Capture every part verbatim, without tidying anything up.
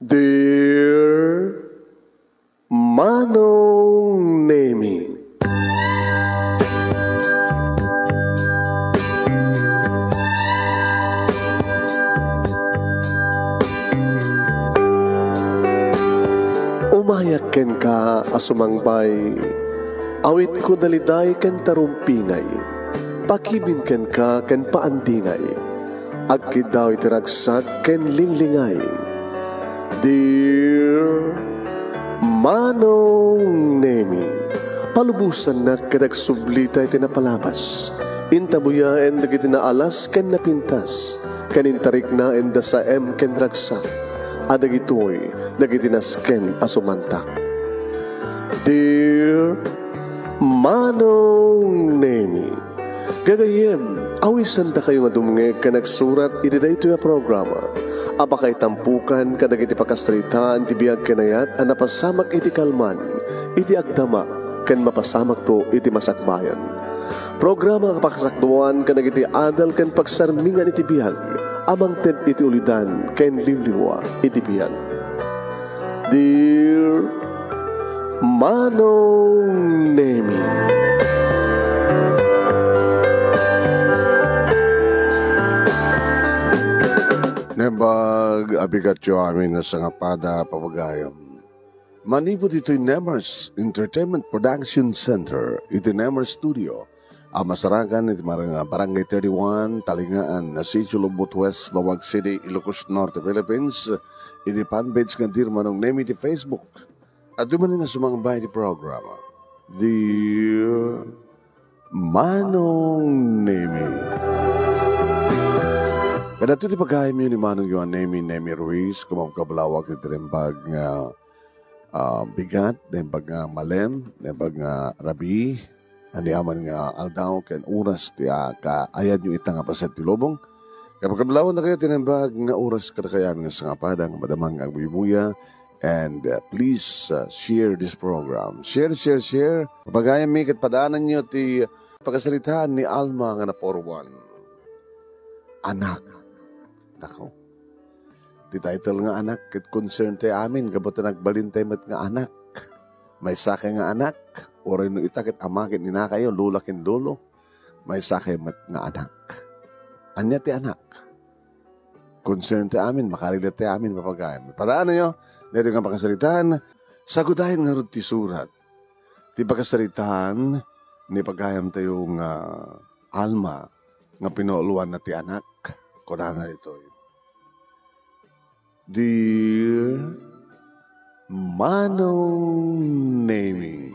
Dear Manong Nemi. Umayak kenka a sumangbay, awitko daliday ken tarumpingay, pakibin kenka ken paandingay, agkiddaw iti ragsak ken linglingay. Dear Manong Nemi, palubosannak ket agsublita iti napalabas. Intabuyaen dagiti naalas ken napintas, ken intariknaen da saem ken ragsak, a dagitoy dagiti nasken a sumantak. Dear Manong Nemi, gagayyem, awisandakayo nga dumngeg ken agsurat iti daytoy a programa a pakaitampokan kadagiti pakasaritaan ti biag ken ayat a napasamak iti kalman, iti agdama, ken mapasamakto iti masakbayan. Programa a pakasakduan kadagiti adal ken pagsarmingan iti biag a mangted iti ulidan ken liwliwa iti biag. Dear Manong Nemi. Nembag a bigatyo amin a sangapada, papagayam. Manipud ditoy Nemers Entertainment Production Center, iti Nemers Studio, a masarakan iti mar-, Barangay thirty-one, Talingaan, Sitio Lubot West, Laoag City, Ilocos Norte, Philippines, iti fanpage nga Dear Manong Nemi iti Facebook. Adu manen a sumangbay iti programa, Dear Manong Nemi. Kadagiti pagayamyo ni Manong Yuan Nemi, Nemi Ruiz, kumakablawak iti nembag nga, ah, bigat, nembag nga malem, nembag nga rabii, aniaman nga aldaw ken oras ti, ah, kaayadyo ita nga paset ti lubong. Kapagkablawan na kayo, tinembag nga oras kadakayamin nga sangapada nga madamag nga agbuybuya. And, uh, please, uh, share this program. Share, share, share. Pagayam mi ket padaananyo ti pakasaritaan ni Alma nga napaurwan. Anak. Nako. Ti title nga anak, ket concern ti amin, gapu ta nagbalin tayo met nga anak. Maysa kay nga anak, uray no ita ket ama ken inakayo, lola ken lolo. Maysa kay met nga anak. Ania ti anak? Concern ti amin, makarelate ti amin, papagayam. Padaananyo, daytoy nga pakasaritaan, sagudayen ngarud ti surat. Ti pakasaritaan, ni pagayam tayo nga Alma, nga pinauluanna ti anak, kunana ditoy. Dear Manong Nemi.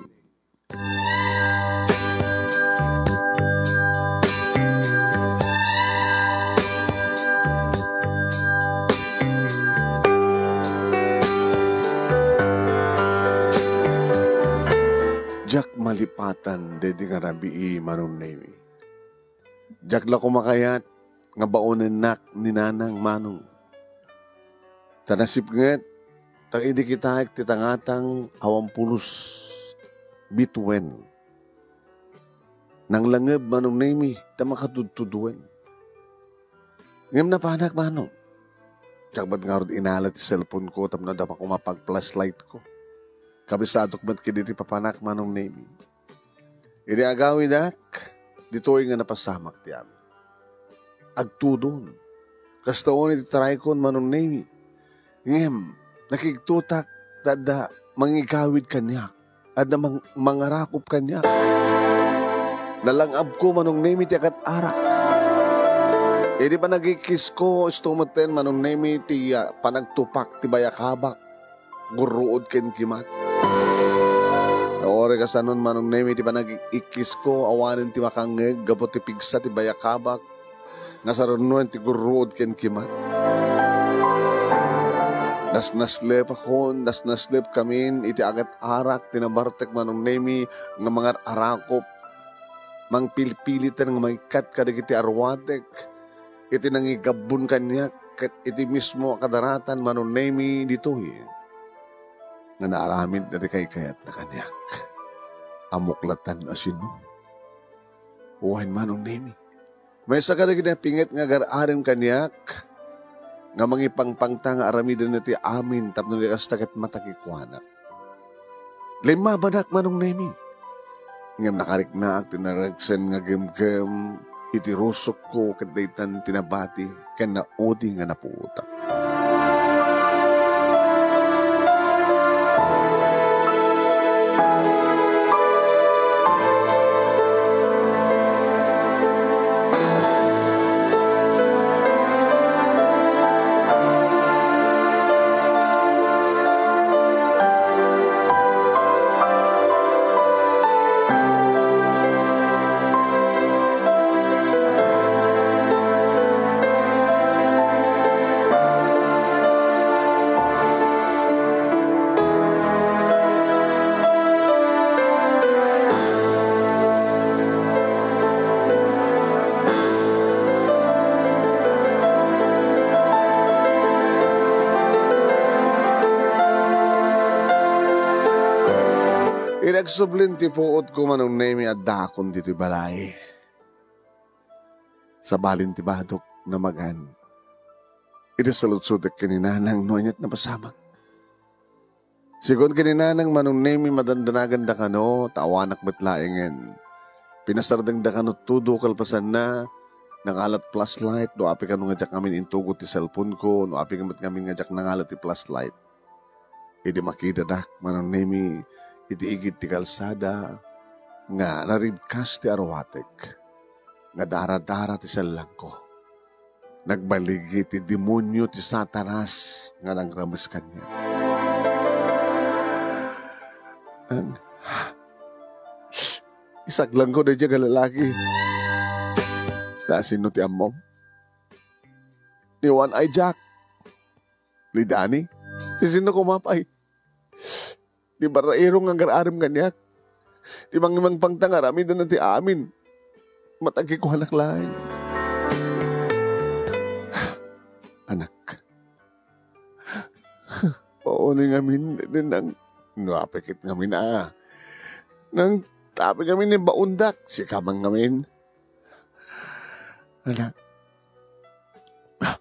Diak malipatan daydi nga rabii, Manong Nemi. Diak la koma kayat nga baonennak ni Nanang Manong. Ta nasipnget, ta idi kitaek ti tangatang awan pulos bituen. Nanglangeb, Manong Nemi, ta makatudtuduen. Ngem napanak, Manong. Diak met ngarud inala ti cellphone ko tapno adda koma pag-flashlight ko. Kabisadok met ket iti papanak, Manong Nemi. Idi agawidak, ditoy nga napasamak ti amin. Agtudon. Kasta unay ti taraykon, Manong Nemi. Ngem, nakigtotak, ta adda mangigawid kaniak. Adda mang-, mangarakop kaniak. Nalang-abko, Manong Nemi, ti agat-arak. Idi panagikkisko, isu metten, Manong Nemi, ti, ah, panagtupak ti bayakabak. Gurruod ken kimat. Uray kasanon, Manong Nemi, ti panagikkisko, awanen ti makangngeg gapu ti pigsa ti bayakabak, nga sarunuen ti gurruod ken kimat. Nasnaslepakon, nasnaslepkamin iti agat-arak ti nabartek, Manong Nemi, nga mangar-arakop. Mangpilpiliten nga mangikkat kadagiti aruatek iti nangigabbon kaniak ket iti mismo a kadaratan, Manong Nemi, ditoy nga naaramid dagiti kaykayatna kaniak. Ammok latta no asino. Wen, Manong Nemi. Maysa kadagiti napinget nga agar-arem kaniak, nga mangipangpangta nga aramiden ti amin tapno di kasta ket matagikuanak. Limmabanak, Manong Nemi. Ngem nakariknaak ti naragsen nga gemgem iti rusokko ket daytan ti nabati ken naudi nga napuotak. Inagsublin ti puotko, Manong Nemi, a dakon ditoy balay. Sabalin ti badok, namagan. Iti salutsotek ken ni Nanang no ania't napasamak. Sigun ken ni Nanang, Manong Nemi, madandanaganda kano, ta awanak met laengen. Pinasardengda kano todo kalpasanna, nangalat flashlight, no apay kano nga diak ngamin intugot ti cellphone ko, no apay met ngamin nga diak nangalat ti flashlight. Idi makidadak, Manong Nemi, iti igid ti kalsada, nga naribkas ti aruatek, nga daradara ti sellangko. Nagbaligi ti demonio ti Satanas nga nangrames kaniak. Ang, isaglangko daydiay nga lalaki. Ta sino ti ammom? Ni One Eye Jack. Ni Danny. Sisino koma pay? Ti barraero nga agar-arem kaniak. Ti mangimangpangta nga aramiden ti amin. Matagikuanak laeng. Anak. Oo, ni ngamin, ni nang, no, apay ket ngamin, ah. Nang, apay ngamin ni baondak, sika man ngamin. Anak. Ah,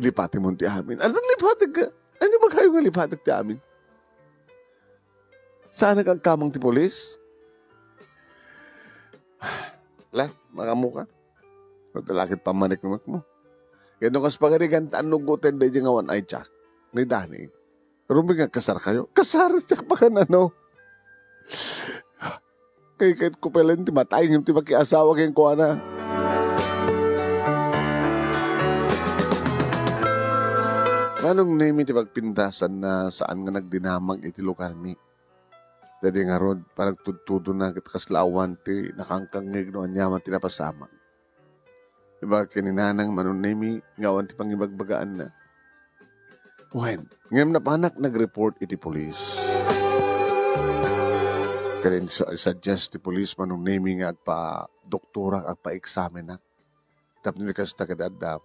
lipatem ti amin. Ania lipatek ka? Ania bagayo nga lipatek ti amin? Saan nagkamang ti pulis? La, makamuka. Ket lakit pamanik mo. Ket no kas pagarigan, ta annuguten daydiay nga One Eye Jack. Ni Danny. Rumbeng nga kasar kayo? Kasar, diak pakan ano. Kay, kay, ko pelen ti matay, ngem ti makiasawa kenkuana. Manong Nemi ti pagpintasanna, saan nga nagdinamag iti lugarmi. Daydiay ngarud, panagtudtudona ket kasla awan ti nakangkangngeg no aniaman ti napasamak. Ibagak ken ni Nanang, Manong Nemi, nga awan ti pangibagbagaanna. Wen, ngem napanak nag-report iti pulis. Ket insa-, suggest ti pulis, Manong Nemi, nga agpa-doktorak, agpa-examinak. Tapno ni kasta ket adda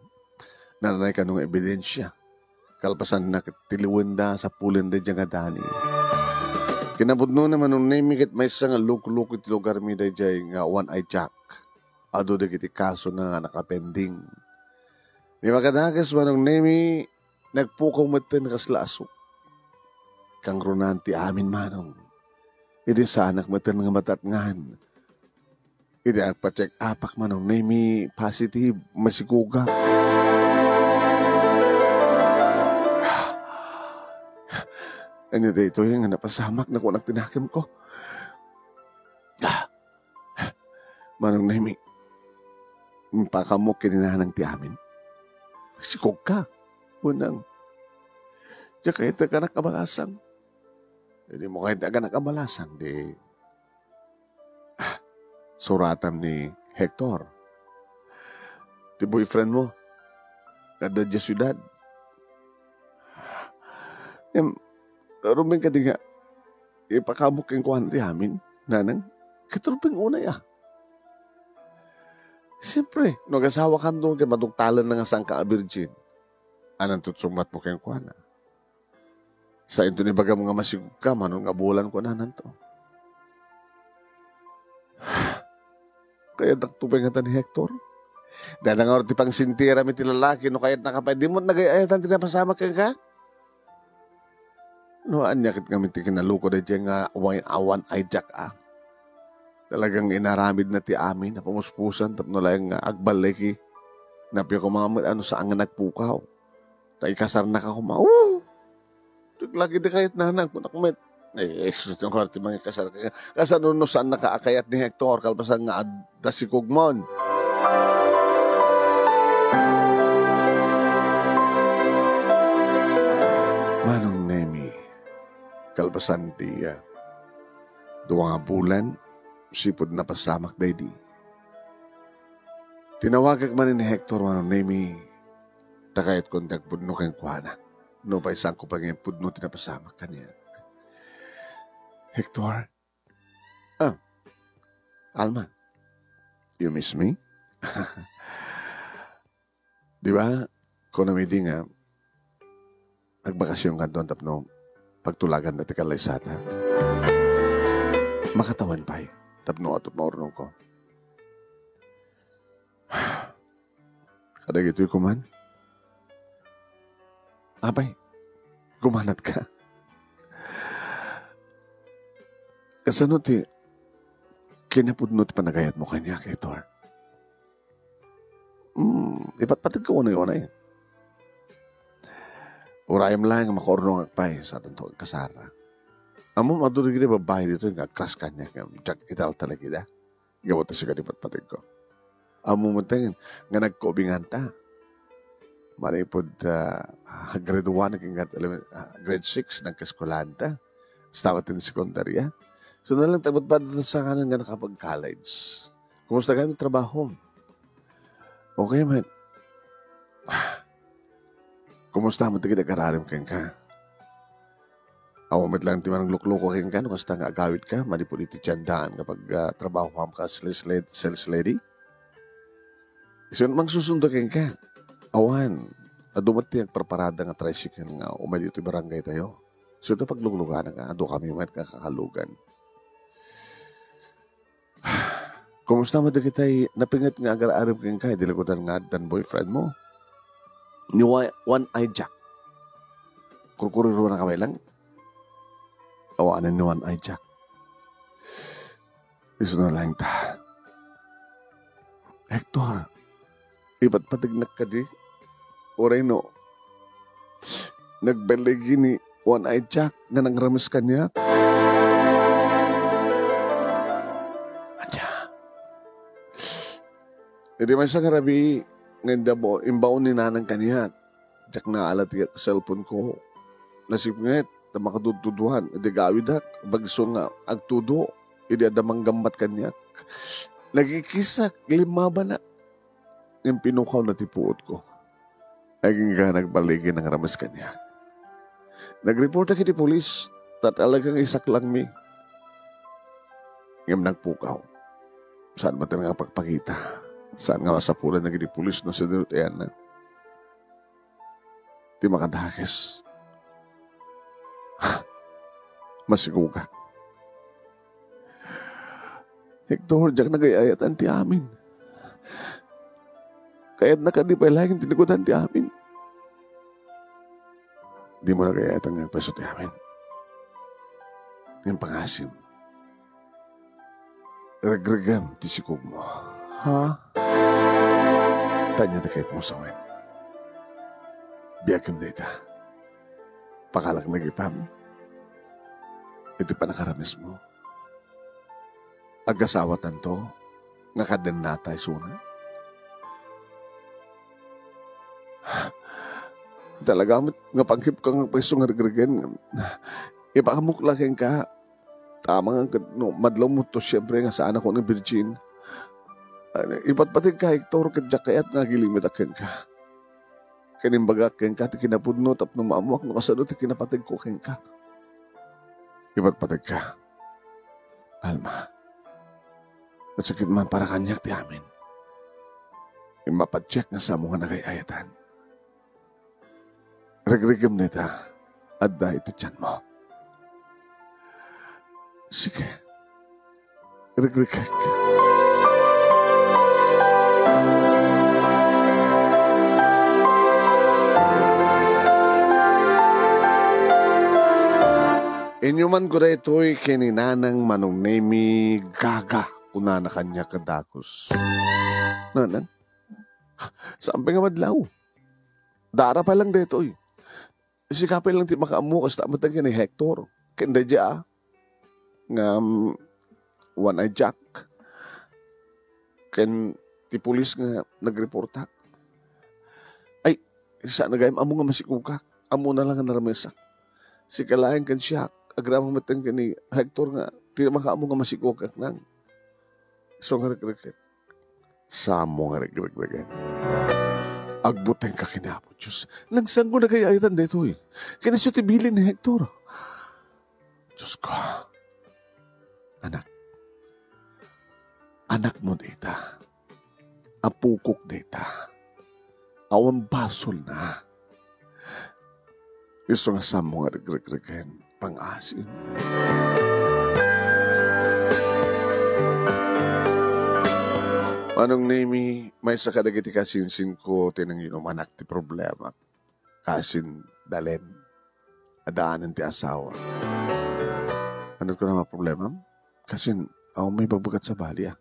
nanay kano nga ebidensia. Kalpasanna ket tiliwenda, sapulen daydiay nga Danny. Kinapudnona, Manong Nemi, ket maysa nga lukluk iti lugarmi daydiay nga One Eye Jack. Adu dagiti kasona nga nakapending. Ni makadakes, Manong Nemi, nagpukaw metten kasla aso. Kangrunaan ti amin, Manong. Idi saanak metten nga matatngan. Idi agpa-check upak, Manong Nemi, positive, masikugak. Ania daytoy nga napasamak, nakunak ti nakemko. Ah, Manong Nemi, impakaammo ken ni Nanang ti amin. Sikog ka, unang. Diak kayat ti agkanak a balasang. Idi mo kayat ti agkanak a balasang, di, ah, suratam ni Hector. Ti boyfriend mo, nga adda diay siudad. Em, rumbeng kadi nga, ipakaammo kenkuana ti amin, Nanang? Ket rumbeng unay, ah. Siyempre, no agasawakanto, ket maduktalanna nga saanka a birgin. Ananto ti sungbatmo kenkuana? Saanto ni ibagam nga masikog ka, Manong, nga bulan ko nananto. Kayatdakto pay ngata ni Hector. Dada nga ti pangsintiram iti lalaki, no kayatnaka pay, dimo nagay-ayatan ti napasamak kenka? No, ania ket ngamin ti kinalukod daydiay nga way awan ay Jack, a? Talagang inaramidna ti amin a pamuspusan tapno laeng nga agballigi. Napia koma met a no saan nga nagpukaw. Ta ikasarnaka koma. Oh! Tuglagi di kayat nanang, kunak met. Ay, Jesus, no, ti mangikasar ka. Kasano no saan nakaakayat ni Hector, kalpasan nga adda si Kugmon? Manong Nemi, kalpasan ti, ah, dua nga bulan, sipud napasamak daydi. Tinawagak man ni Hector, Manong Nemi, ta kayatkon ti agpudno kenkuana. Nupay saanko pay nga impudno ti napasamak kaniak. Hector? Ah, Alma, you miss me? Di ba, kunam idi nga, agbakasyon kanton tapno pagtulagan dati kalaysata. Makatawen pay, tapno atot maurnongko. Kadagitoy kuman. Apay, gumanat ka. Kasano ti kinapudno ti panagayatmo kaniak, Hector? Hmm, ipatpategko unay-unay. Urayem laeng nga makaurnongak pay, sa tanto agkasar. Ammom, adu dagiti babbai ditoy nga agkras kaniak, nga diak italtalagida. Gapu ta sika ti patpategko. Ammom met nga nagkaubinganta. Manipud, ah, grade one, hanggang eleven, ah, grade six, nagkaeskwelanta. Basta met ti sekundarya. So, nalang tagbatbat sa kanan nga nakapag-college. Kumusta kami trabaho? Okay, met. Kumusta met ti agrarim kenka? Awan met lang ti managlukloko kenka no kasta nga agawidka manipud iti tiendaan nga pag, ah, trabahoam kas sales led-, sales lady? Isu mangsusundo kenka. Awan, adu met ti agparparada nga tricycle nga umay ditoy barangay tayo. Isu ta pagluklukanak, adu kami met nga kakalugan. Kumusta met dagitay napinget nga agar-arem kenka idi likudan nga addan boyfriend mo? Ni Wa-, One Eye Jack. Kurkuriruanaka pay lang? Awanen ni One Eye Jack. Isu na lang ta. Hector, ipatpategnak kadi? Uray no, nagballigi ni One Eye Jack nga nangrames kaniak. Ania? Idi maysa nga rabii nga indabo-, imbaon ni nanang kaniak, diak naala ti cellphone ko. Nasipnget ta makatudtuduan. Idi agawidak, bag-o nga agtudo. Idi adda manggambat kaniak, nagikissak, limmabanak. Ngem pinukawna ti puotko. Agingga nagballigi nga nangrames kaniak. Nagreportak iti pulis, ta talaga nga isaklangmi. Ngem nagpukaw. Saan met nga pagpakita. Saan nga masapulan dagiti pulis no sino ti ayanna. Ti makadakes. Masigugak. Hector, diak nagay-ayatan ti amin. Kayatna kadi pay laeng ti likudan ti amin. Dimo nagay-ayatan nga agpayso ti amin. Ngem pangasim, regregem ti sikogmo. Ha? Tanya ti kayatmo sawen. Biagem dayta. Pakalak nagipam iti pannakaramesmo. Agasawatanto nga kadennata isuna. Talaga met nga pangkipkang pwesto nga regregen. Ipaamok la kenka. Tama nga ket no madlawmo to, siempre nga saanakon nga virgin. Ipatpategka, Hector, ket diak kayat nga agilimitak kenka. Ken imbagak kenka ti kinapudno tapno maammoak no kasano ti kinapategko kenka. Ipatpategka, Alma. Nasakit man para kaniak ti amin. Ngem mapatiek nga saanmo nga nagay-ayatan. Regregem dayta, adda iti tianmo. Sige. Regregek. Inyumanko daytoy ken ni Nanang Manong Nemi, gaga, kunana kaniak a dagus. Nanang, saan pay nga madlaw? Dara pay lang daytoy. Sika pay lang ti makaammo, kasta met ken ni Hector. Ken daydiay, ah, nga, um, One Eye Jack. Ken ti pulis nga nagreportak. Ay, saan gayam ammo nga masikogak. Ammona lang nga narmesak. Sika laeng ken siak, agraman met ken ni Hector nga ti makaammo nga masikogak nang. Isu nga regrek. Saanmo nga regrek. Agbutengka ken Apo Dios. Nagsango nagayayatan daytoy. Ken isu ti bilin ni Hector. Diosko, anak, anakmo dayta, apokok dayta, awan basolna. Isu nga saanmo nga regregregen, pangaasim. Manong Nemi, maysa kadagiti kasinsinko ti nanginumanak ti problema. Kasin Dalen. Addaan ti asawa. Ania ti kunam a problemam? Kasin, awan met ibagbaga ti sabali, ah.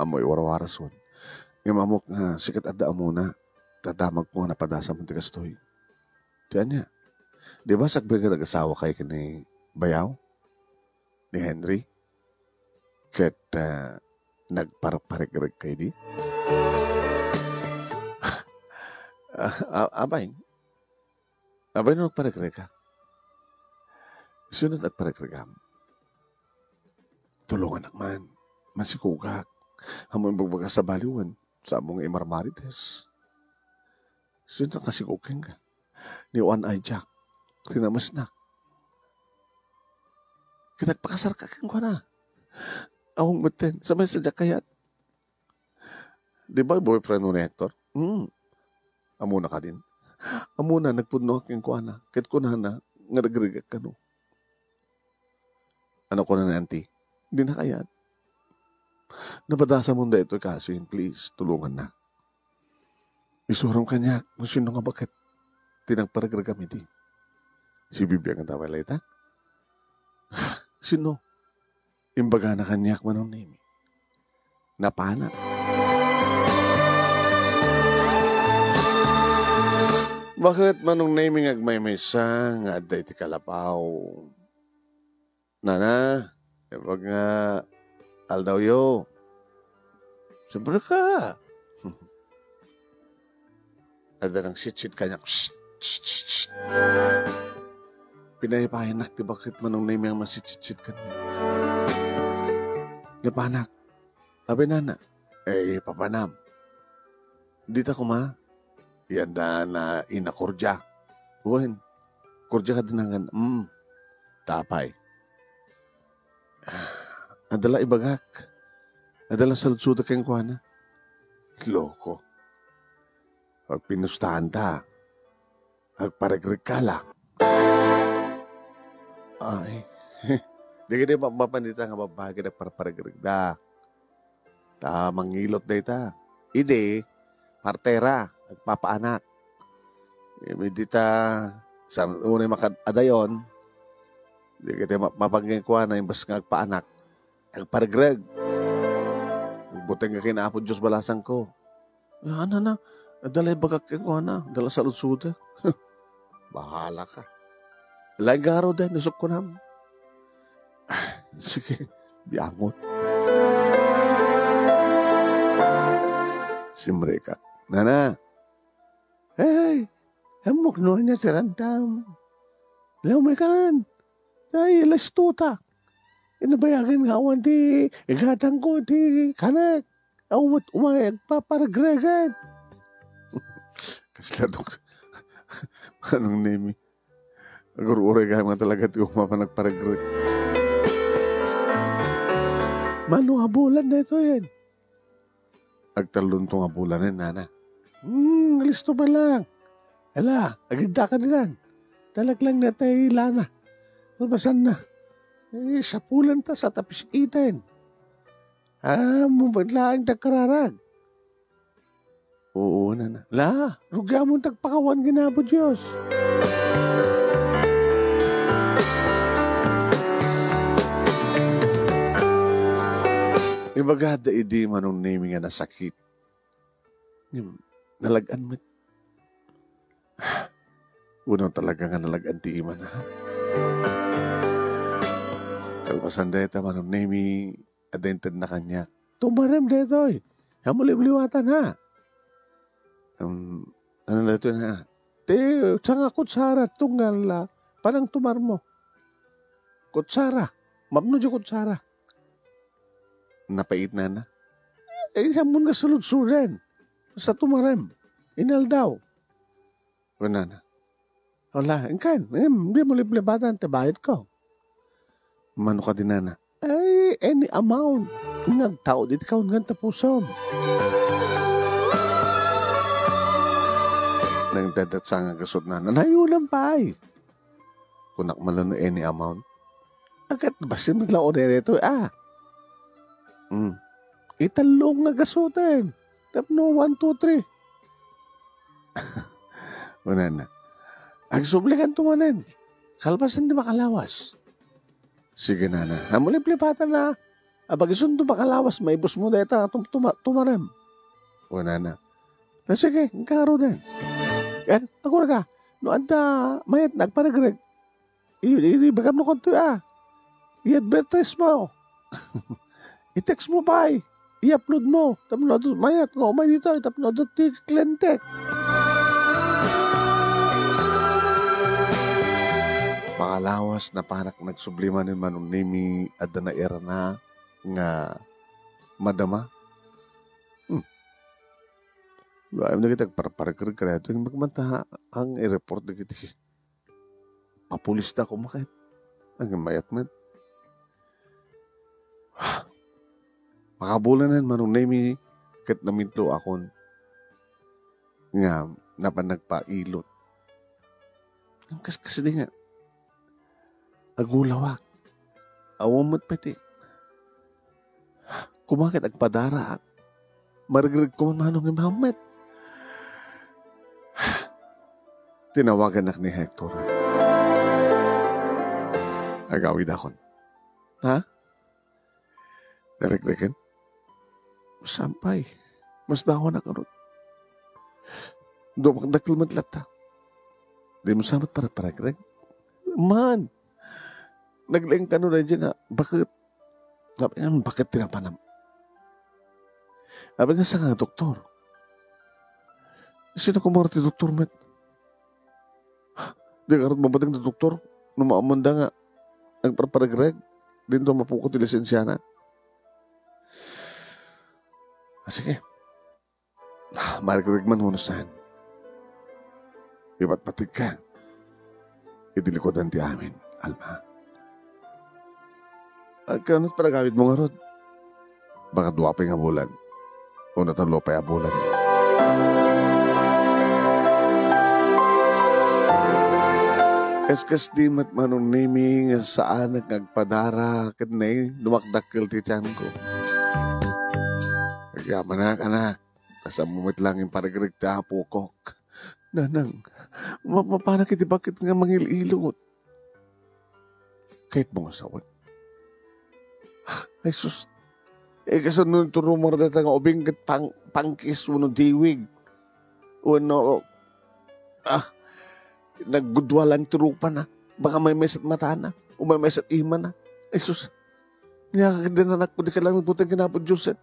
Ammo iwarwarason. Ngem ammok nga sika ti adda ammona. Dadamagko nga napadasamon ti kastoy. Ti ania? Di ba sakbay nga nag-asawakay ken ni bayaw? Ni Henry? Ket, ah, nagparparegregkay idi? Ah, ah, abay. Abay, no nagparegregak? Sino ti agparegregam? Tulongannak man. Masikogak. Ammo imbagbaga sabali wen, saanmo nga imarmarites. Sino ti nakasikog kenka? Ni One Eye Jack. Rinamesnak. Ket agpakasarka kenkuana. Awan metten, sa may sadiak kayat. Di ba boyfriend mo ni Hector? Hmm. Ammona kadin. Ammona, nagpudnoak kenkuana. Ket kunana, nga regregak kano. Ano kuna ni auntie? Dina kayat. Napadasamon daytoy kasin, please, tulongannak. Isuram kaniak, no sino nga baket ti nagparegregam idi. Sibibiangan ta pay layta? Sino? Imbagana kaniak, Manong Nemi. Napanak. Baket, Manong Nemi, nga agmaymaysa nga adda iti kalapaw? Nana, imbag nga aldawyo. Siyempre ka. Adda nangsitsit kaniak. Psst, psst, psst. Pinayapayanak ti baket, Manong Nemi, nga mansitsitsit kaniak. Napanak. Abay, nana. Eh, papanam. Dita koma. Yanda na inakordia. Wen, kordia ka dinangan. Mm. Tapay. Adda la ibagak. Adda la saludsoda kenkuana. Loko. Pagpinustahan ta. Agparegregka la. Ay. Di kadi ma-, mapan dita nga babbai ket agparparegregda. Ta mangilot dayta. Idi, partera, agpapaanak. Idi ta, sa unay makad-, adayon, di kadi ma-, mapan kenkuana, imbes nga agpaanak. Agparegreg. Agbuteng ka ken Apo Dios, balasangko. Ah, nana, adda la ibagak kenkuana, adda la saludsoda. Bahala ka. Laeng garuden, isut' kunam. Ah, sige, biangot. Simrekak. Nana, hey, ammok no ania ti randam. Law, mekan. Ay, lastutak. Inabayagan nga awan ti igatangko ti kanek. Awan met umay agpaparegregan. Kasla dok-, Manong Nemi. Agur-uray gayam nga talaga ti umay panagparegreg. Mano a bulan daytoyen? Agtallonto nga bulanen, nana. Hmm, listo pa lang. Ala, agidda ka dinan. Talaglang na tayo lana. Nabasan na. Eh, sapulan ta sa tapis iten. Ah, mo ba laeng tagkararag? Oo, nana. La, rugyamon tagpakawan ken Apo Dios. Ibagada idi Manong Nemi nga nasakit. Ngem, nalag-an met. Uno talaga nga nalag-an ti imana, ha? Kalpasan dayta, Manong Nemi, adda intedna kaniak. Tumarem daytoy. Ammom liwliwatan, ha? Um, ano na ito na? Ti, sanga kutsara, tunggal, ah, panang tumarmo. Kutsara. Mapno di kutsara. Napaitna na. Eh, samun nga sulod-sudan. Sa tumarem. Inaldaw. Kunana. Wala, inkan, em, di mo liplipatan ti bayad ko. Mano ka dinana? Ay, any amount. Ngagtaod iti kaungan ta pusom. Nang dadatsa nga gasot na, nanayonan pa ay. Kunak malano any amount. Agat basin met la orere to, ah. Hmm. Itallo nga gasoten. Tapno one, two, three. Kunana. Agsubli kanto manen. Kalpasan ti makalawas. Sige, nana. Ammom liplipatan na. Apag isunto makalawas, maibus mo dayta tum-, tuma-, tumarem. Kunana. Na sige, inka ngaruden. Yan, agura ka. No adda mayat na agparegreg. I-, i-, ibagam no kanto, ah. I-advertise mo. I-text mo pay. I-upload mo. Tapno adu mayat nga umay ditoy. Tapno adu ti kliente. Makalawas, napanak nagsubli manen Manong Nemi, adda nairana nga madama. Hmm. Laeng dagiti agparparker kadaytoy, magmanta ang i-report dagiti papulis da koma ket. Ang mayat met. Makabulanen Manong Nemi ket namitlo akon nga napan nagpailot. Ang kaskasdi nga agulawak. Awan met pay ti Kumaket agpadaraak. Maregreg ko man manong imamet. Tinawagannak ni Hector. Agawidakon. Ha? Naregregen? Sampay. Mas dawanak ngarud. Dumakdakkel met latta. Di mo sa met paregreg? Man. Naglaing kano daydiay nga, baket. Sabi nga, baket ti napanam? Sabi nga, saan nga doktor? Sino kumaro ti doktor met? Di ngarud mabateng ti doktor no maammoanda nga agparparegreg, dinto mapukot ti lisensiana. Ah, sige. Ah, maregreg man wenno saan. Ipatpategka iti likudan ti amin, Alma. Agkano ti panagawidmo ngarud? Baka dua pay nga bulan. Wenno tallo pay a bulan. Kas-, kasdi met manong Nemi nga saanak nga agpadara ket nay, dumakdakkel ti tianko. Agyamanak, anak. Kas ammo met laeng paregreg ti apokok. Nanang, mapapanak iti baket nga mangil-ilot. Kayatmo nga sawen? Ay, sus. Eh, kasano ti rumor dayta nga ubing ket pang-, pangkis wenno diwig? Wenno, ah, naggudua laeng ti rupana. Baka maymaysa ti matana. O maymaysa ti imana. Ay, sus. Nia ket dinanakko, dika laeng buteng ken Apo Dios, eh.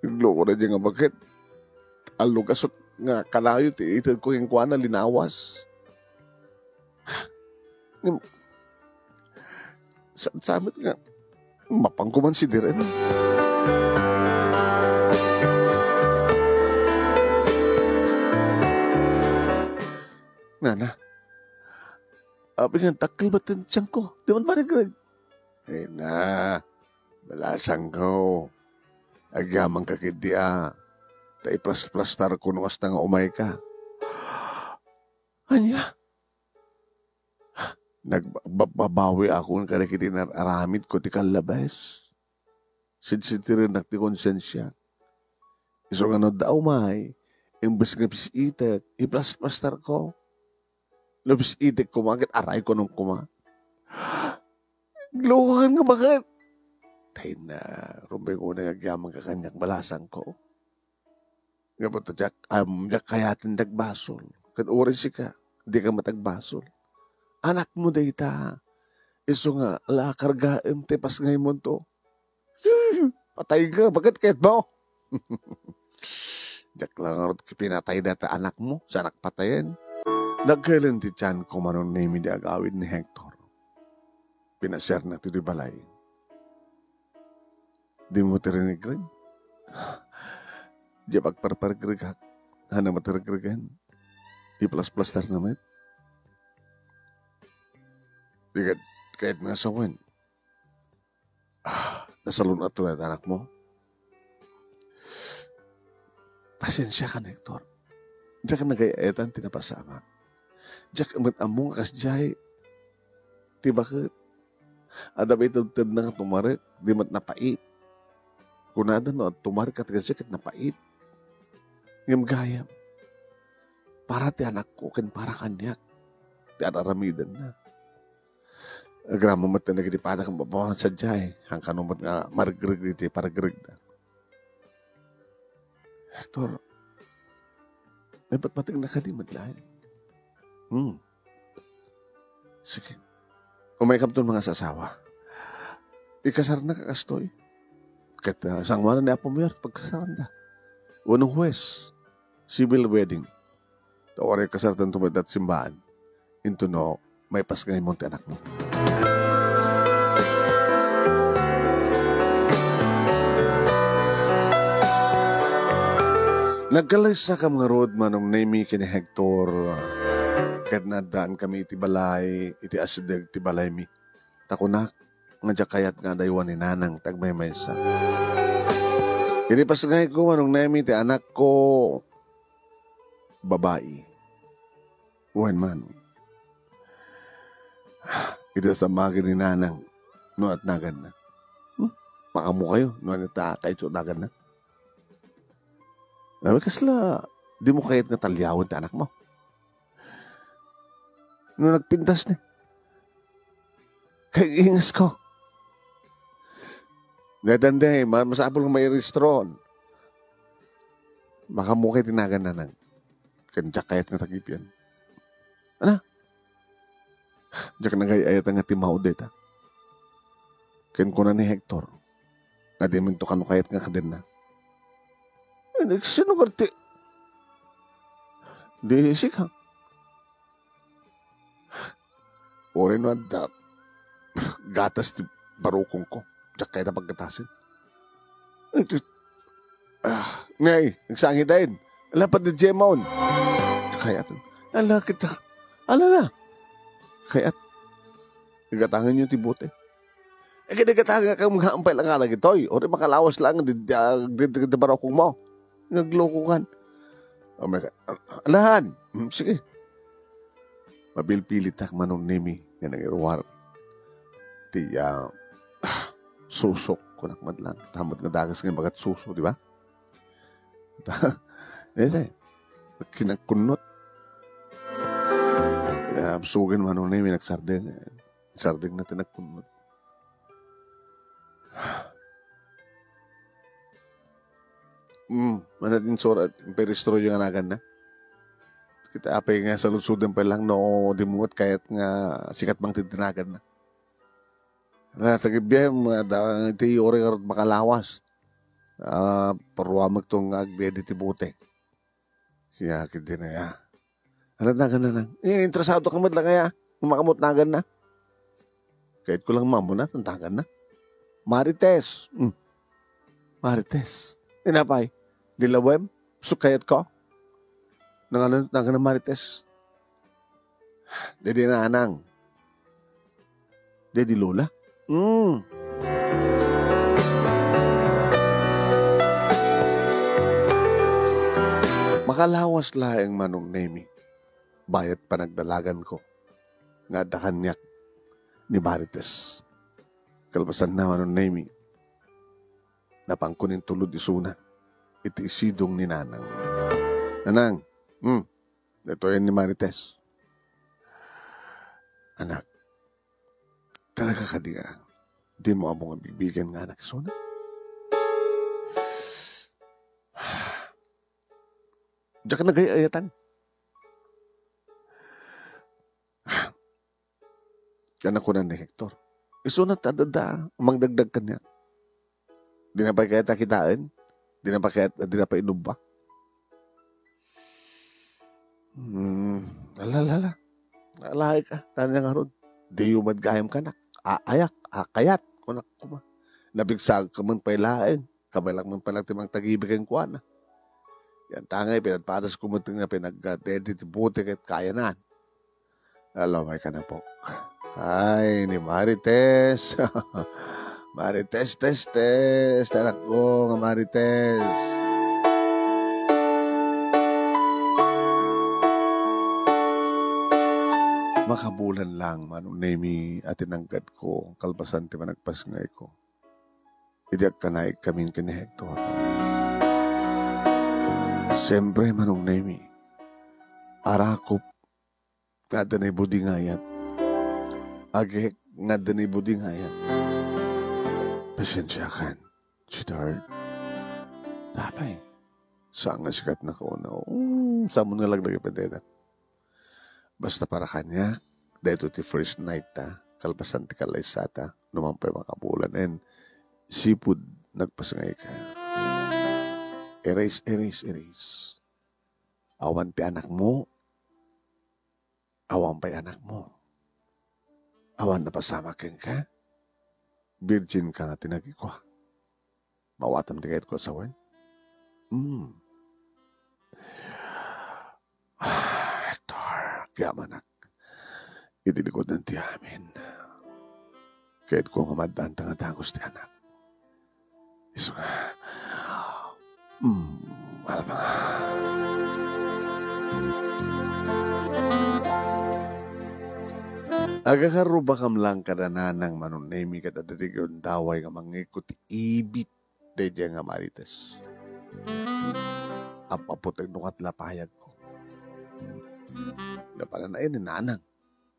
Nagloko daydiay nga baket. Allo gasut nga kanayon ti itedko kenkuana, linawas. Ngem, sa-, samet nga, mapanko man sidiren. Nana, apay nga dakkel met ti tianko? Di man maregreg. Ay na, balasangko. Agyamanka ketdi a, ta iplasplastarko no kasta nga umayka. Ania? Nagba-, babawiakon kadagiti nar-aramidko ti kallabes. Sidsitirennak ti konsensiak. Isu nga no adda umay, imbes nga pis-itek, iplasplastarko. No pis-itek koma, ket arayko no koma. Naglokokan nga baket. Tay na, rumbeng unay agyamanka kaniak, balasangko. Ngem ta diak, am, diak kayaten ti agbasol. Ken uray sika, dika met agbasol. Anakmo dayta. Isu nga, ala, kargaem ti pasngaymonto. Patayka, baket ket mo. Diak la ngarud pinatay dayta anakmo, saanak patayen. Nagkelen ti tianko, Manong Nemi, di agawid ni Hector. Pinasiarna ti balay. Dimo ti rinigreg? Diak agparparigregak. Haan met ti rigregen? Iplasplasterna met. Di ket, ket nga sawen. Ah, nasalun-at to na anakmo. Pasensiakan, Hector. Diak nagay-ayatan ti napasamak. Diak met ammo nga kasdiay ti baket. Adda bitudtudna nga tumarek, di met napait. Kunada no tumarek ket kasdiay ket napait. Ngem gayam, para ti anakko ken para kaniak ti ar-aramidenna. Agraman met ti nagripada ken babawan sadiay, haan kano met nga maregreg iti paregregda. Hector, naipatpategna kadi met laeng. Hmm. Sige. Umaykamton mangasasawa. Ikasarna ka kastoy. Ket, ah, sangoanan ni Apo Mayor ti pagkasaranda. Wenno huwes, civil wedding. Ta uray kasartanto met iti simbahan. Intono, maipasngaymo ti anakmo. Nagkalaysakam ngarud, Manong Nemi, ken ni Hector, ket naaddankami iti balay, iti asideg ti balaymi. Ta kunak nga diak kayat nga adaywan ni Nanang ti agmaymaysa. Idi pasngayko, Manong Nemi, ti anakko, babai. Wen, Manong. Ita sa magi ni Nanang, no at naganna. Hmm? Makamu kayo, no at ta kayo naganna. Sabi, kasla, di mo kayat nga talyawan ti anak mo. No nagpintas ni. Kay ingas ko. Daytan day, ma-, masapul nga mairistron. Makamu kay ti naganna nang. Ken diak kayat nga tagipian. Ana? Diak nagay-ayatan nga timmao dayta. Ken kuna ni Hector, nga diminto kano kayat nga kadenna. Eh, sino ngarud ti, di sika. Uray no adda gatas ti barukongko. Diak kayat a paggatasen. Ay, ti-, ah, ngay, nagsangit ayin. Ala, pati Jemon. Kayat. Ala kita. Ala na. Kayat. Igatangan niyo ti bote. Eh, kinigatangan ka, maghampay lang nga lagi, toy. Uray makalawas lang, di, di, di, di, di barukong mo. Nagloko kan. Oh my God. Alahan. Hmm, sige. Mabilpilitak, Manong Nemi, nga nangiruar. Ti, ah, ah, susok, kunak man lang. Tamad nga dagas nga bagat suso, di ba? Ese, kinagkunnot. Kinabsugan, Manong Nemi, nagsardeng. Sardeng na ti nagkunnot. Hmm, manat insura, imperistroy nga naganna. Kita apay nga saludsuden pa lang no, di mo met kayat nga sikat mang titinagan na. Na, tagibiyahem, da, iti ore nga makalawas. Ah, paruamag to nga agbiya di ti bote. Siya, kiti na ya. Ano nagan na lang? Eh, interesado ka man lang kaya? Umakamot nagan na. Kahit ko lang mamuna, tantagan na. Marites. Hmm. Marites. Inapay. Di lawem. Sukayat ko. Nang ano, nagan na Marites. Dede nanang. Dede lola. Hmm. Makalawas laeng Manong Nemi. Bayat panagdalagan ko nga adda kaniak ni Marites. Kalpasan na, Manong Nemi, napankon intulod isuna iti isidong ni Nanang. Nanang, hmm, daytoyen ni Marites. Anak, talaga kadi nga Dimo ammo nga bigbigen nga anak isuna. Diak nagay-ayatan. Ken kuna ni Hector, isuna ti adda a mangdagdag kaniak. Dina pay kayat a kitaen? Dina pay kayat, dina pay inubba? Hmm, ala, ala, ala. Alaek a, kanya ngarud. Diyo met gayam kanak. Aayak, akayat, kunak koma. Nabigsagek man pay laeng. Kabaelak man pay laeng ti mangtagibi kenkuana. Yan ta ngay, pinadpadasko met nga pinagdedi ti bote ket kayanan. Alamay ka na, Pok. Ay, ni Marites. Marites, tes, tes. Anak ko nga Marites. Makabulan lang, Manong Nemi, a tinanggad ko, kalpasan ti managpasngay ko. Idi agkanaig kamin ken ni Hector. Siempre, Manong Nemi, arakop nga adda naibudingayat. Agek nga adda naibudingayat. Pasensiakan, sweetheart. Apay, saan nga sikat na kauna? Um, saan mo nga laglag ipentena? Basta para kaniak, daytoy ti first night ta, kalpasan ti kallaysata, no man pay makabulan, and sipud nagpasngay ka. Erase, erase, erase. Awan ti anakmo, awan pay anakmo. Awan napasamak kenka. Virgin ka nga tinagikua. Mawatam ti kayatko a sawen? Hmm. Hector, kayamanak. Iti likudan ti amin. Kayatko nga maddaan ta nga dagus ti anak. Isu nga. Hmm, Alma. Agakarrubakam lang kada nanang Manong Nemi ket adda ti gundaway nga mangngegko ti ibit daydiay nga Marites. Appaputek no kat lapayagko. Napanan ay ni nanang.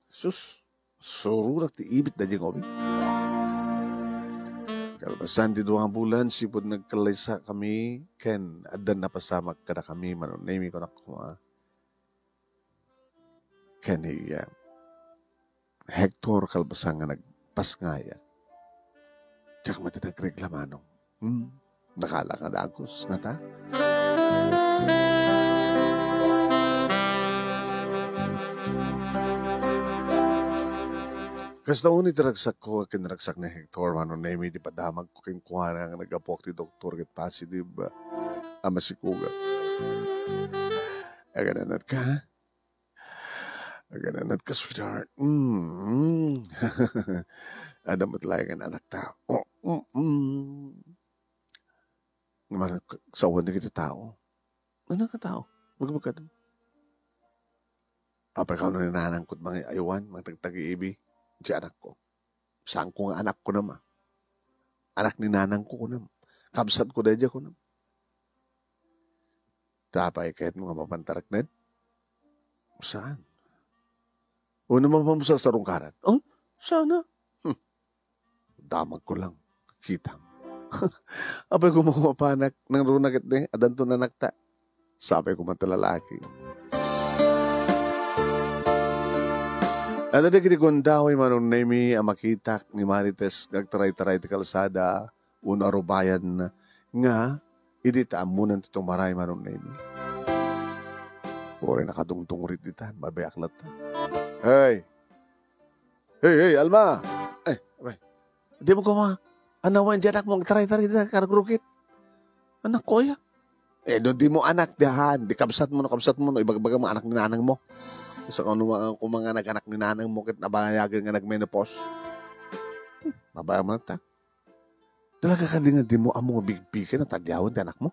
Sus, sururak ti ibit daydiay nga ubing. Kalpasan ti dua nga bulan, sipud nagkallaysa kami, ken addan napasamak kadakami, Manong Nemi, kunak koma. Ken ni, ah, Hector, kalpasan nga nagpasngaya. Diak met nagregla, Manong. Hmm, nakala nga dagus, ngata? Kasta unay ti ragsakko ken ragsak ni Hector, Manong Nemi, ti padamagko kenkuana nga naggapuak ti doktor ket positive a masikugak. Agananatka? Agananatka, sweetheart. Mm. Adda met laeng nga anakta. Oh, mm, mm. Nga man, sawan dagiti tao. Ano nga tao? Bagbagkada. Apay ka ni nanangko, mga aywan, mga tagtagi-ibi, ti anakko. Saanko nga anak kunam, ah. Anak ni nanangko kunam. Kabsatko daydiay kunam. Apay, kayatmo nga mapan ta rakned? Saan? Wenno mapan mo sa sarungkaran? Oh, sana. Hmm. Damagko lang. Kita. Apay, koma mapanak, nangruna ket ni, addanto anakta. Sapay koma ta lalaki. Adda dagiti gundaway, Manong Nemi, a makitak ni Marites nga agtaray-taray ti kalsada, wenno arubayan nga idi ta ammonan ti tumaray, Manong Nemi. Uray nakadungdungrit ditan, mabiak latta. Hey! Hey, hey, Alma! Ay, abay. Dimo koma anawen ti anakmo, agtaray-taray ditan, karugrukit. Anakko aya? Eh, no dimo anak, dihan, di kabsatmo, no kabsatmo, no ibagbagam nga anak ni nanangmo. Sa kano nga, koma nga nag-anak ni nanangmo, ket nabayagen nga nagmenopause. Hmm, mabayag man ta. Talaga kadi nga dimo ammo nga bigbigen a taliawen ti anakmo?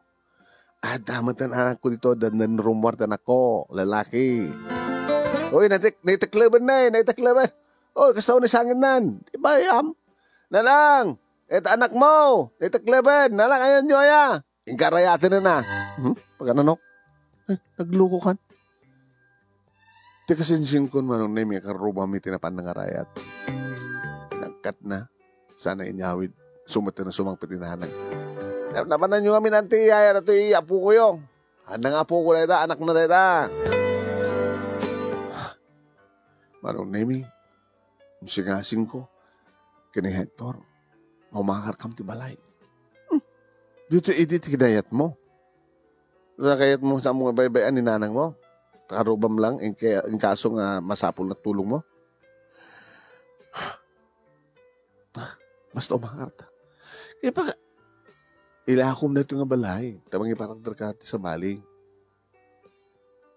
Adda met ti anakko ditoy, adda nanrumuar ti anakko, lalaki. Oy, natek-, naitekleben na eh, naitekleben. Oy, kasta ni sangin nan. Di ba, yam? Nanang, ita anakmo, naitekleben. Nanang, ayan nyo aya. Inggarayaten na. Hmm? Pagkananok? Eh, nagluko kan. Ti kasinsiangkon, Manong Nemi, karrubami ti napan nangarayat. Nagkatna. Sana inyawid. Sumeten a sumangpet ni Nanang. Nabananyo ngamin, anti, yaya, datoy apokoyo. Ania nga apoko dayta, anakna dayta. Manong Nemi, singasingko ken ni Hector, umakarkam ti balay. Hmm. Ditoy idi ti kinayatmo. Sa kayatmo, saan mo nga baybay-an ni nanangmo? Karubam lang, inka-, inkaso nga masapul nga tulongmo. Basta umakarta. Kaya pa, ilakom na ito nga balay. Ta mangipatakder ka ti sabali.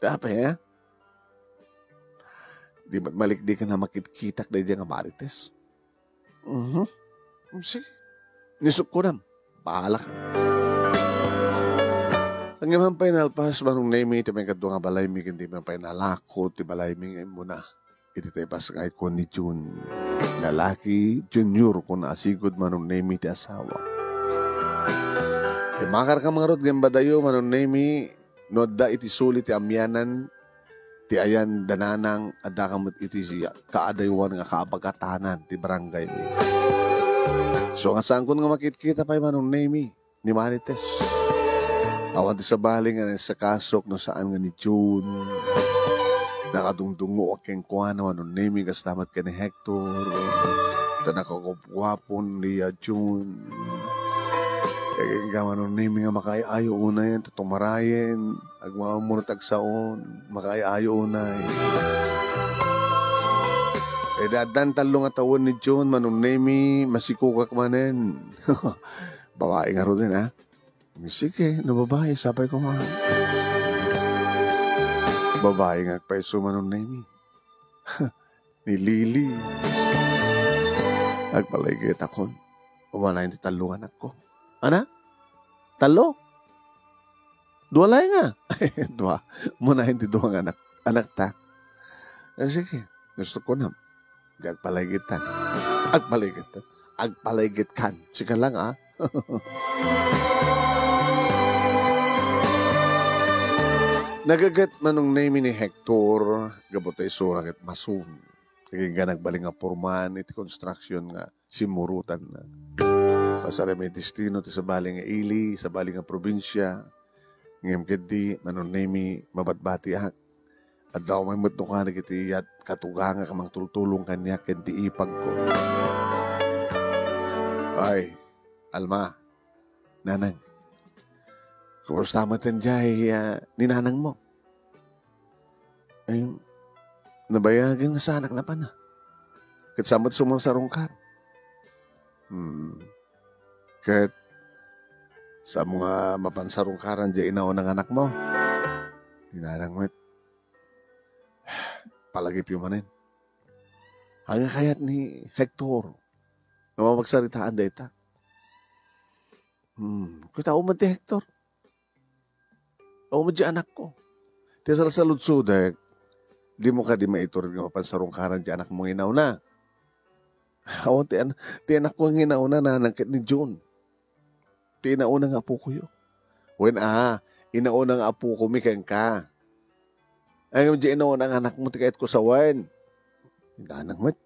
Kaya pa, eh? Di ba, malik di ka na makitkitak dahil nga Marites? Mhm. Sige. Nisok ko na. Bahala ka. Ngem pay nalpas, Manong Nemi, ti maikadua nga balaymi, ken di man pay nalako ti balaymi nga immuna. Iti tay pas nga ikon ni Jun. Lalaki, junior, kuna a sigud, Manong Nemi, ti asawa. Imakar ka mangarud ngem badayo, Manong Nemi, no adda iti suli ti amianan, ti ayan da nanang, adda ka met iti siya, kaadaywan nga kaabagatanan ti barangay mi. So, nga saankon nga makitkita pay, Manong Nemi, ni Marites. Awan ti sabali nga naisakasok no saan nga ni Jun. Nakadungdungoak kenkuana, Manong Nemi, kasta met ken ni Hector. Ta nakagupguapon ni a Jun. Kaya kenka, Manong Nemi, nga makaay-ayo unay ta tumarayen. Agmamamurot agsaon, makaay-ayo unay. Idi addan tallo nga tawen ni Jun, Manong Nemi, masikogak manen. Babai ngaruden, ha? Sige, no babai, sapay ko man. Babai nga agpayso, Manong Nemi. Ni Lily. Agpalagipakon. Umanayon ti tallo nga anakko. Ana? Tallo? Dua laeng nga. Dua. Umanayon ti dua nga anak, anakta. Eh, sige. Gusto ko na. Agpalagitan. Agpalagitan. Agpalagipkan. Sika lang, ah. Nagaget, Manong Nemi, ni Hector, gapu ta isuna ket masun. Kagingga nagbalin nga porman iti construction nga simmurotanna. Pasar met destino ti sabali nga ili, sabali nga probinsia. Ngem ketdi, Manong Nemi, mabatbatiak. Adda umay met no kano iti yat katugangak a mangtultulong kaniak ken ti ipagko. Ay, Alma, Nanang, kumusta met diay, ah, ni nanangmo? Ay, nabayagen nga saanak napan a. Ket saan met sumarsarungkar? Hmm. Ket saan nga mapan sarungkaran diay inauna nga anakmo? Ni nanang met. Palagipyo manen. Ania kayat ni Hector nga mapagsaritaan dayta? Hmm, ket awan met ti Hector. Awan met diay anakko. Ti salsaludsodek, dimo kadi maitured nga mapan sarungkaran diay anakmo nga inauna? Awan ti an-, ti anakko nga inauna, nanang, ket ni Jun. Ti inauna nga apokoyo. Wen a, inauna nga apokomi kenka. Ay, ngem diay inauna nga anakmo ti kayatko sawen. Nanang met.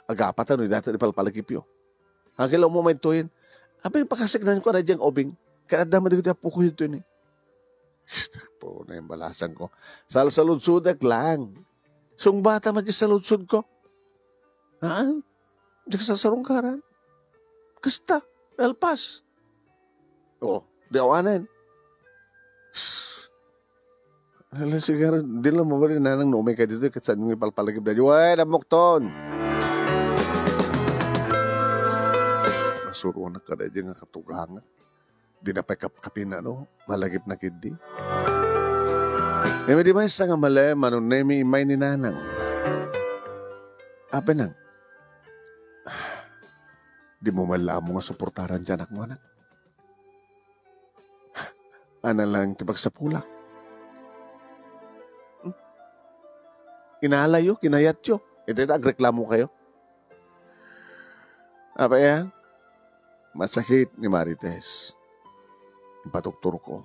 Agapatan no dayta ti palpalagipyo. Agila mo maytoyen. Apay, pakasiknanko na diay nga ubing. Ket adda met dagiti apokoyo ditoy ni. Apo, naimbalasanko. Salsaludsodek lang. Sungbata met ti saludsodko. Haan? Diak sarsarungkaran. Kasta. Nalpas. O, di awanen. Ala, siguro, di lang mabalin nanang no umay ka ditoy, ket saan nga ipalpalagip dayta. Wen, ammokton! Masuronak kadi nga katugangak. Di na pay kapkapin, ano, malagip na ketdi. Nemi, di maysa nga malem, Manong Nemi, immay ni nanang. Apay, nang, dimo man la ammo nga suportaran diay anakmo, anak. Ania lang ti pagsapulak. Hmm? Inalayo, kinayatyo. Iti ta agreklamo kayo. Apay a? Masakit ni Marites. Ipatukturko.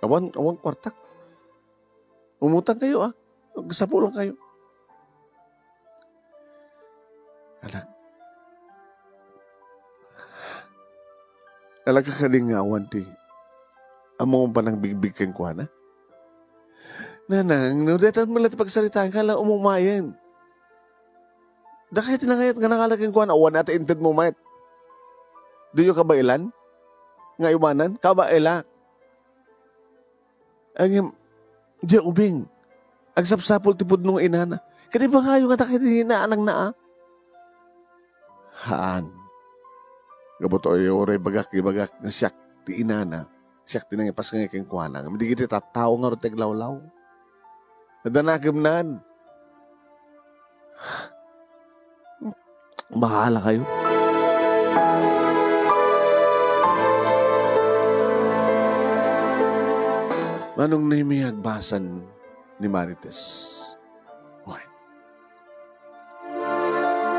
Awan, awan kuartak. Umutang kayo, ah. Agsapulankayo. Anak. Anak, ka kadi nga awan ti ammom panangbigbig kenkuana? Nanang, no dayta met la ti pagsaritaanka, la umumayen. Dakay ti nangayat nga nangala kenkuana, awan ata intedmo met. Diyo kabaelan? Nga iwanan? Kabaelak. Ngem, diay ubing, agsapsapul ti pudno nga inana. Ket ibangayo nga dakay ti naanangna a. Haan. Gapu ta uray bagak, ibagak nga siak ti inana, siak ti nangipasngay kenkuana. Ngem dagiti tattao ngarud ti aglawlaw. Adda nakemnan. Bahala kayo. Manong Nemi, agbasa ni Marites. Oy.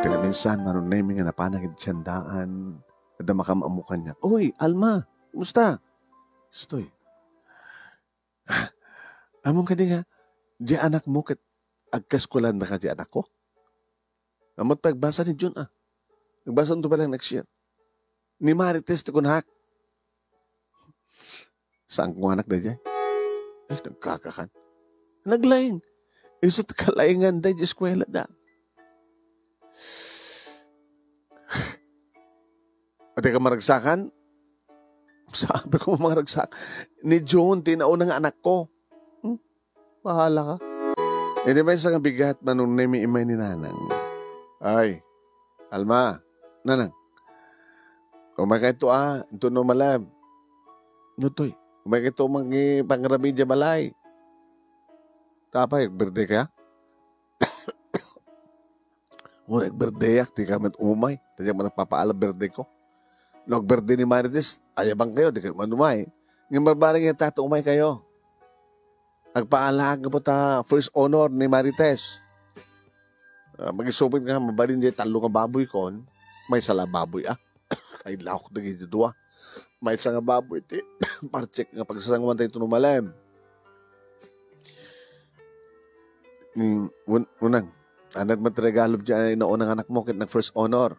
Ti naminsan, Manong Nemi, nga napanak iti siandaan, adda makam-ammo kaniak. Oy, Alma, kumusta? Stoy. Ammom kadi nga, di anakmo ket agkaeskuelandaka di anakko? Ammot pay agbasa ni Jun, a. Agbasanto pay laeng next year. Ni Marites ti kunak. Saan ko nga anak daydiay? Ay, nagkakakan. Naglaing. Isu ti kalaingan daydiay eskuela da. Ati ka maragsakan? Sabi ko, maragsak. Ni Jun, ti nauna nga anak ko. Hmm? Bahala ka. Iti maysa nga bigat, Manong Nemi, immay ni Nanang. Ay, Alma, Nanang. Umaykayto, a, inton no malem. No, Toy? Umaykayto mangipangrabi idiay balay. Tapay, agberde ka? Uray agbirthday-ak, dika met umay. Ta diak met nagpapaala birthday ko. No agbirthday ni Marites, ayabang kayo, dika met umay. Ngem barbareng nga tatta, umay kayo. Agpaalaak gapu ta first honor ni Marites. Ah, magisupit nga, mabalin diay tallo nga baboy kon. Maysa la baboy, a. Ay, laok dagiti dua. Maysa nga baboy ti partsek nga pagsasanguan tayo iti no malem. Ni, un-, unang, anak met regalo diay naunang anak mo ket nag first honor.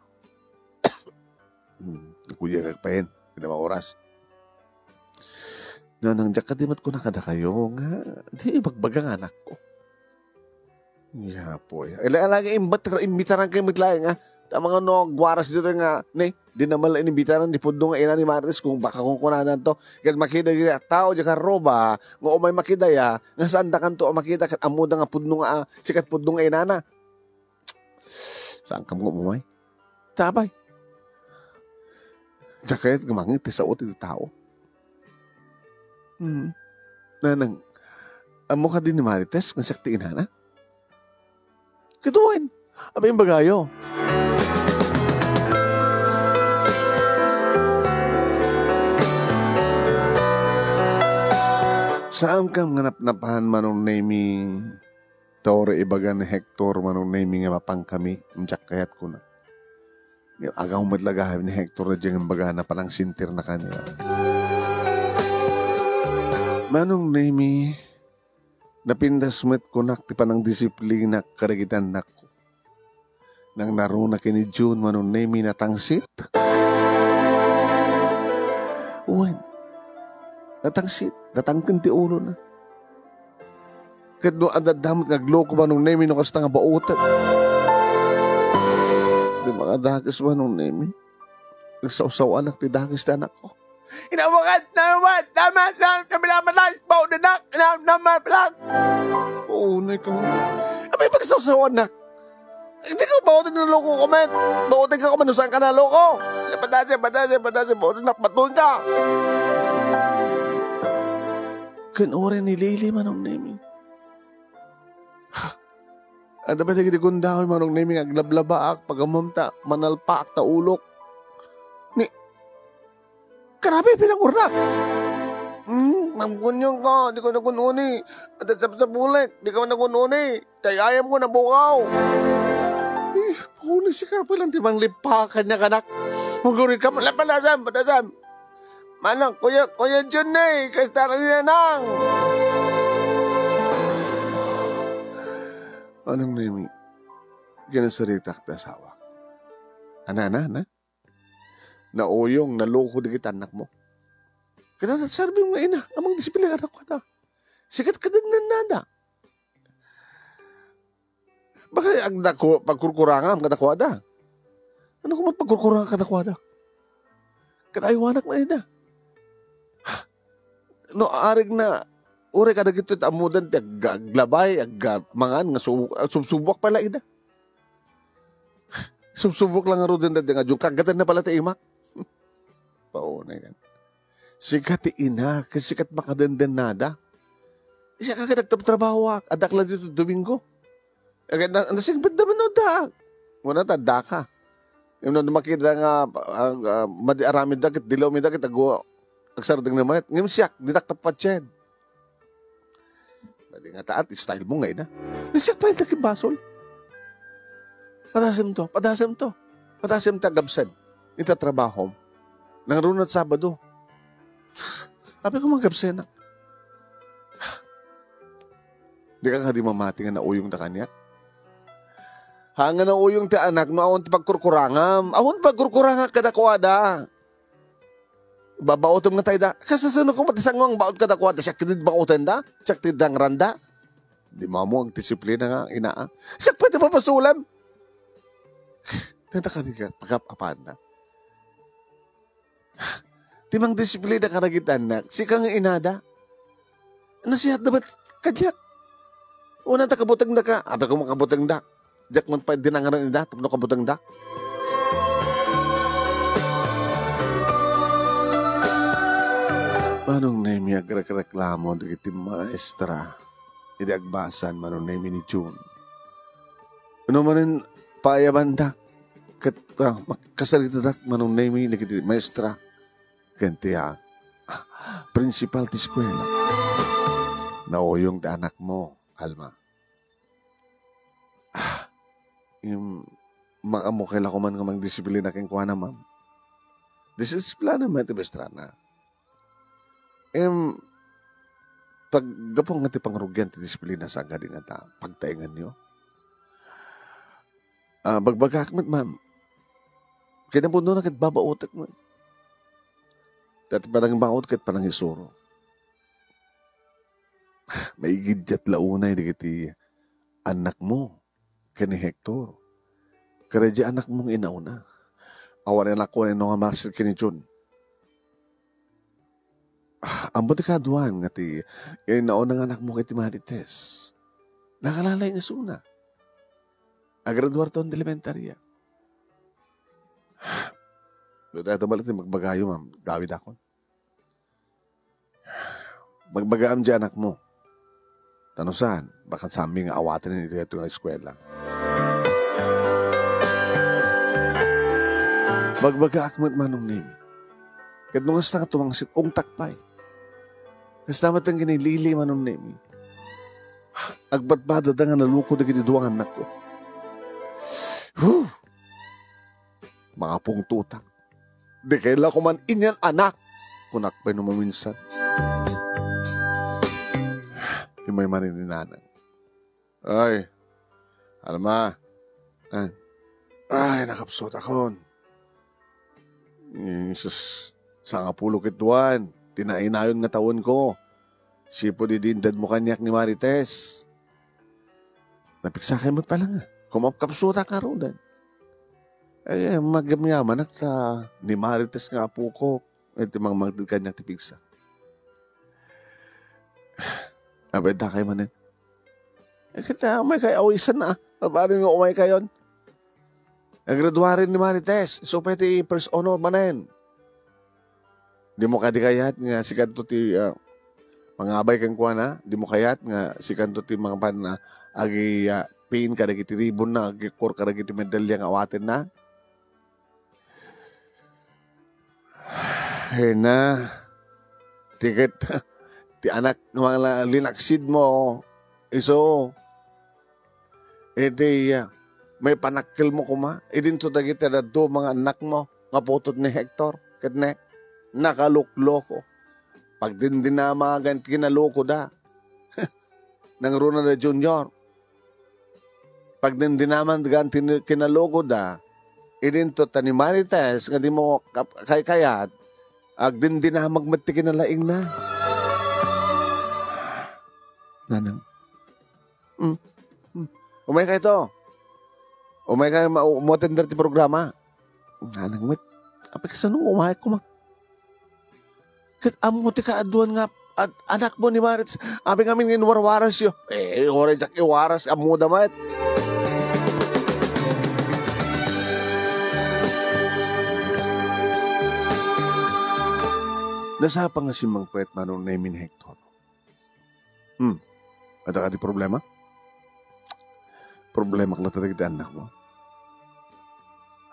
Hmm, kuya ka payen, kina oras. Nanang, diak kadi met kuna kadakayo nga, di ibagbaga nga anak ko. Yapoy. Ila, ila, imbat-, imbitaran kayo met laeng, a. Ta mangano no agwaras dito nga, ne, di naman la inimbitaran di pudno nga ina ni Marites kung baka kung kunanan to. Ket makida di tao di karuba, nga umay makida ya, nga saan da kanto a makida ket ammoda nga pudno nga, a, sikat pudno nga inana. Saan kam nga umay? Tapay. Diak kayat nga mangiti sa uti di tao. Hmm. Nanang, ammo kadi ni Marites nga siak ti inana? Kitaen, apay imbagayo? Saan kam nga napnapan, Manong Nemi? Ta uray ibaga ni Hector, Manong Nemi, nga mapan kami, diak kayat kuna. Agaw met la gayam ni Hector daydiay nga imbagana, panangsentirna kaniak. Manong Nemi, napintas met kunak ti panangdisiplinak kadagiti annakko. Nangnaruna ken ni Jun, Manong Nemi, natangsit. Wen, natangsit, natangken ti ulona. Ket no adda met nga agloko, Manong Nemi, no kasta nga baotek. Di makadakes, Manong Nemi. Nagsawsawanak ti dakes ti anakko. Inawakan, namat, namat, namat, namat, namat, namat, namat, namat, namat. Oo, nay ko. Apay pagsawsawanak. Di ka baotek, naloko ka met. Baotek ka man, saan ka naloko? Padasi, padasi, padasi, baotek, napatun ka. Ken uray ni Lili, Manong Nemi. Adda pay dagiti gundaway, Manong Nemi, nga aglablabaak, pagammom ta manalpaak ta ulok. Ni, karabi, pinangurnak. Hmm, manggunyon ka, di ka nagununi. At sapsapulek, di ka nagununi. Tay ayam ko nabukaw. Eh, puni si Kapilan ti manglipakan niya, kanak. Manggurit ka, padasam, padasam. Manang, Kuya, Kuya Jun, eh, kasta rin na nang. Manong Nemi, kinasaritak ti asawak. Ana, ana, ana? Nauyong, naloko dagiti annakmo. Kada serbim nga ina, nga mangdisiplina kadakuada. Sikat kadennennada. Baka agdako, pagkurkurangam kadakuada. Ano kung pagkurkurang kadakuada? Kada aywanak na ida. No, arig na, uri kadagito ti ammodan ti ag-, aglabay, ag-, mangan, nga su-, subsubok pala ida. Subsubok lang nga ruden dati nga, yung kagatan na pala ti imak. Paunay kan. Sika ti ina, kasi sikat makadendennada. Siya ka nagtrabaho, ah. Adak lang dito Domingo. Agad na, nasingpet naman no da. Muna ta, daka. Yung nung makita nga, ah, ah, madi aramid dakit, dilaw mi dakit, ago, agsardeng na mayat. Ngayon siyak, di dakpat patyen. Pwede nga taat, style mo nga ina. Ni siya pa yung takibasol. Padasem to, padasem to. Padasem ta gabsen. Ita trabaho. Nang runat Sabado. Sabi ko, mga gabsen na. Di ka nga di mamati nga nauyong ta kaniak? Ha, nga nauyong ti anak, no, awan ti pagkurkurangam. Awan pagkurkurangak kadakuada. Babaotem nga tayda. Kasasano ko pati sango ang baot kadakuada? Siya kinid baotenda? Siya ti dangranda? Di mo mo agdisiplina nga, ina, ah. Siya pwede papasulem. Tanda ka di ka, pagkap-, apanda. Ti mangdisiplina kadagiti annak, sika nga inada. Nasihat da met kadiak. Una ta kabutengda ka, abi ko makabutengda. Diak man pay dinanganan ida, tapno kabutengda. Manong Nemi agrekreklamo dagiti maestra. Idi agbasan Manong Nemi ni June. Ano manen paayabandak, ket, ah, makasaritadak Manong Nemi dagiti maestra. Ken ti, ah, principal ti eskuela. Nauyong ti anakmo, Alma. Ah, im, maammo kay la koman nga mangdisiplina kenkuana, ma'am. Disiplina met ti maestrana. Em, paggapu nga ti pangrugian ti disiplina sa agadi nga ta, pagtaenganyo. Ah, bagbagaak met, ma'am. Kinapudno na ket babaotek met. Dati panangbaot ket panangisuro. Maigidiat la unay dagiti annakmo ken ni Hector. Kada di annakmo nga inauna. Awan anakko nga makasar ken ni Jun. Ah, ammo ti kaduan nga ti inauna nga annakmo ket ti Marites. Nakalalay nga suna. Agraduar ton ti elementaria. Dayta balik ti magbagayo, ma'am. Gawid akon. Magbagaam di anakmo. Ta no saan, baka saanmi nga awaten iti daytoy nga eskuela. Magbagaak met Manong Nemi. Ket no kasta nga tumangsit, ungtak pay. Kasta met ang kinilili Manong Nemi. Agbatbadada nga naloko dagiti dua nga annakko. Huh! Makapungtotak. Di kay la koman inian anak, kunak pay no maminsan. Immay manen ni Nanang. Ay, Alma. Ay, ay, nakapsutakon. Eh, sus, sangapulo ket duan, ti nainayon nga tawenko. Sipud idi indadmo kaniak ni Marites. Napigsakay met pala nga. Kumapkapsutak ngaruden. Eh, magyamyamanak ta ni Marites nga apoko, eh, ti mangmangted kaniak ti pigsa. Abay, dakay manen. Eh, kita, umay kay awisan na. Paano nga umay kayon? Nagraduaren ni Marites. Isu pay ti first honor manen. Di mo kadi kayat nga sikanto ti, ah, mangabay kenkuana? Di mo kayat nga sikanto ti mangpan na agi, ah, pin kadagiti ribon na, agi kor kadagiti medalya nga awaten na? Ay na, tiket, ti anak nga mga linaksid mo, isu, iti, ah, may panakkel mo kuma, idinto dagiti daduma nga anak mo, nga putod ni Hector, ket ne, nakalukloko. Pagdindinamagan, kinaloko da. Nangruna da Junior. Pagdindinaman gan ti kinalukoda, idinto ta ni Marites nga dimo kap-, kaykayat, agdindinamag met ti kinalaingna. Nanang. Hmm. Hmm. Umay kayo to. Umay kayo ma-, umatender ti programa. Nanang met. Apay kasano umay ko ma-, Ket ammo ti kaaduan nga ad-, anakmo ni Marit. Apay ngamin nga inwarwarasyo. Eh, oray diak iwaras, ammoda met. Nasapa nga simmangpet mano ni Min Hector. Hmm. Adda kadi problema? Problema ka latta dagiti annakmo.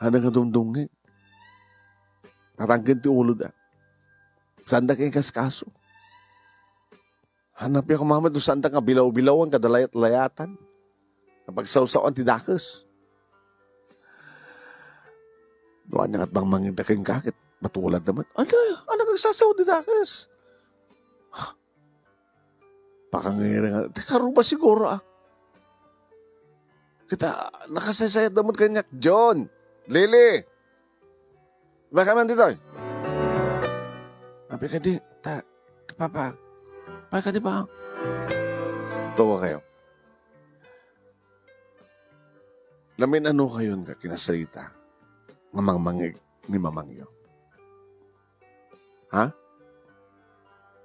Adda nga dumdumngeg. Tatangken ti uloda. Saanda nga ikaskaso. Hanapyo koma met no saanda nga bilaw-bilawan kada layat-layatan. Napagsawsawan ti dakes. No ania nga agmangmangida kenka ket matulad naman. Ala, ala nga agsasaw ti dakes. Pakangiringan. Ti karuba siguro, ah. Kita, nakasaysayat da met kaniak. John, Lily, makaman ditoy. Apay kadi, ta, ta, papa. Apay kadi pa. Tuwa kayo. Namin-ano kayon nga kinasarita nga mangmangeg ni mamangyo? Ha?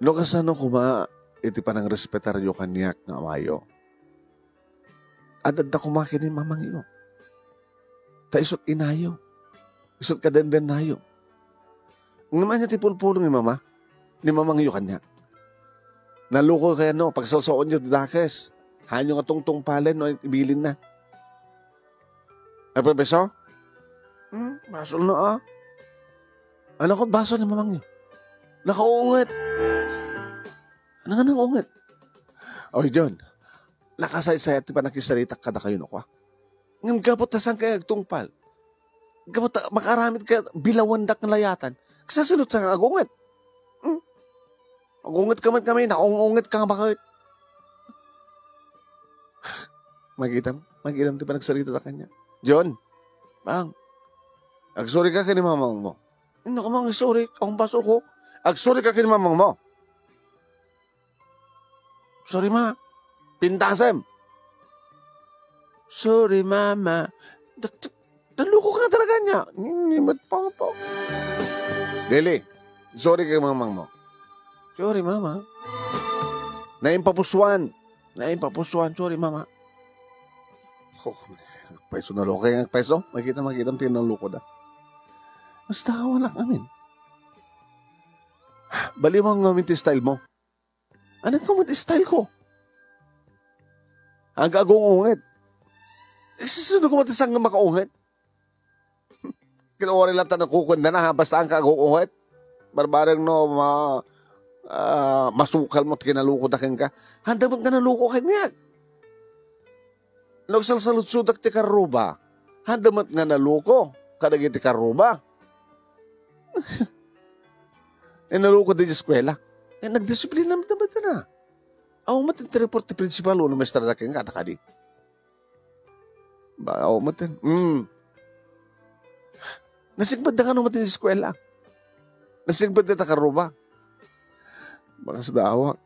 No kasano koma iti panangrespetaryo kaniak nga amayo? Ad-adda koma ken ni mamangyo. Ta isut' inayo. Isut' kadendennayo. Ngem ania ti pulpulong ni mama? Ni mamangyo kaniak? Naluko kayo, no? Pagsawsawanyo ti dakes. Hanyo nga tungtungpalen no ibilinna. Ay, Professor? Hmm, basol na, ah. Ano ko basol ni mamangyo? Nakaunget. Ano nga nang unget? Oy, John, nakasaysayat ti panakisaritak kada kayo, no, kwa? Ngem gapu ta saan kayo agtungpal? Gapu ta makaramid kayo, bilawandak nga layatan. Kasasino ta nga agunget? Hmm? Agunget ka met kami, naung-unget ka nga bakit? Magitam, magitam ti panagsarita ta kanya. John, Mang, agsuri ka kini mamang mo. Hindi ko mang isuri, akong baso ko. Agsuri ka kini mamang mo. Sorry, ma. Pintasem. Sorry, mama. Dak-, dak-, naluko ka talaga niya. Ni met, papa. Lily, sorry kay mamang mo. Sorry, mama. Naimpapusuan. Naimpapusuan. Sorry, mama. Oh, paiso na lo. Kaya nga paiso. Makita, makita, tinaluko da. Basta awan amin. Bali mo nga amin ti style mo. Anong kumot style ko? Ang kagung-unget. Eh, sino kumot isang makaunget? Kinawari lang ta nakukunda na, ha? Basta ang kagung-unget. Barbareng no, ma-, ah, masukal mo, kinaluko da kenka. Handa mo nga naluko kanya. No agsalsaludsudak ti karruba, handa met nga naluko kadagiti karruba. Eh, naluko di eskuela. Eh, nagdisiplina met na. Aw, met ti report ti principal, uno maestra da kenka, ta kadi. Ba, aw, met. Mm. Nasigbat da kano met ti eskuela. Nasigbat da ta karruba. Bakas da awak.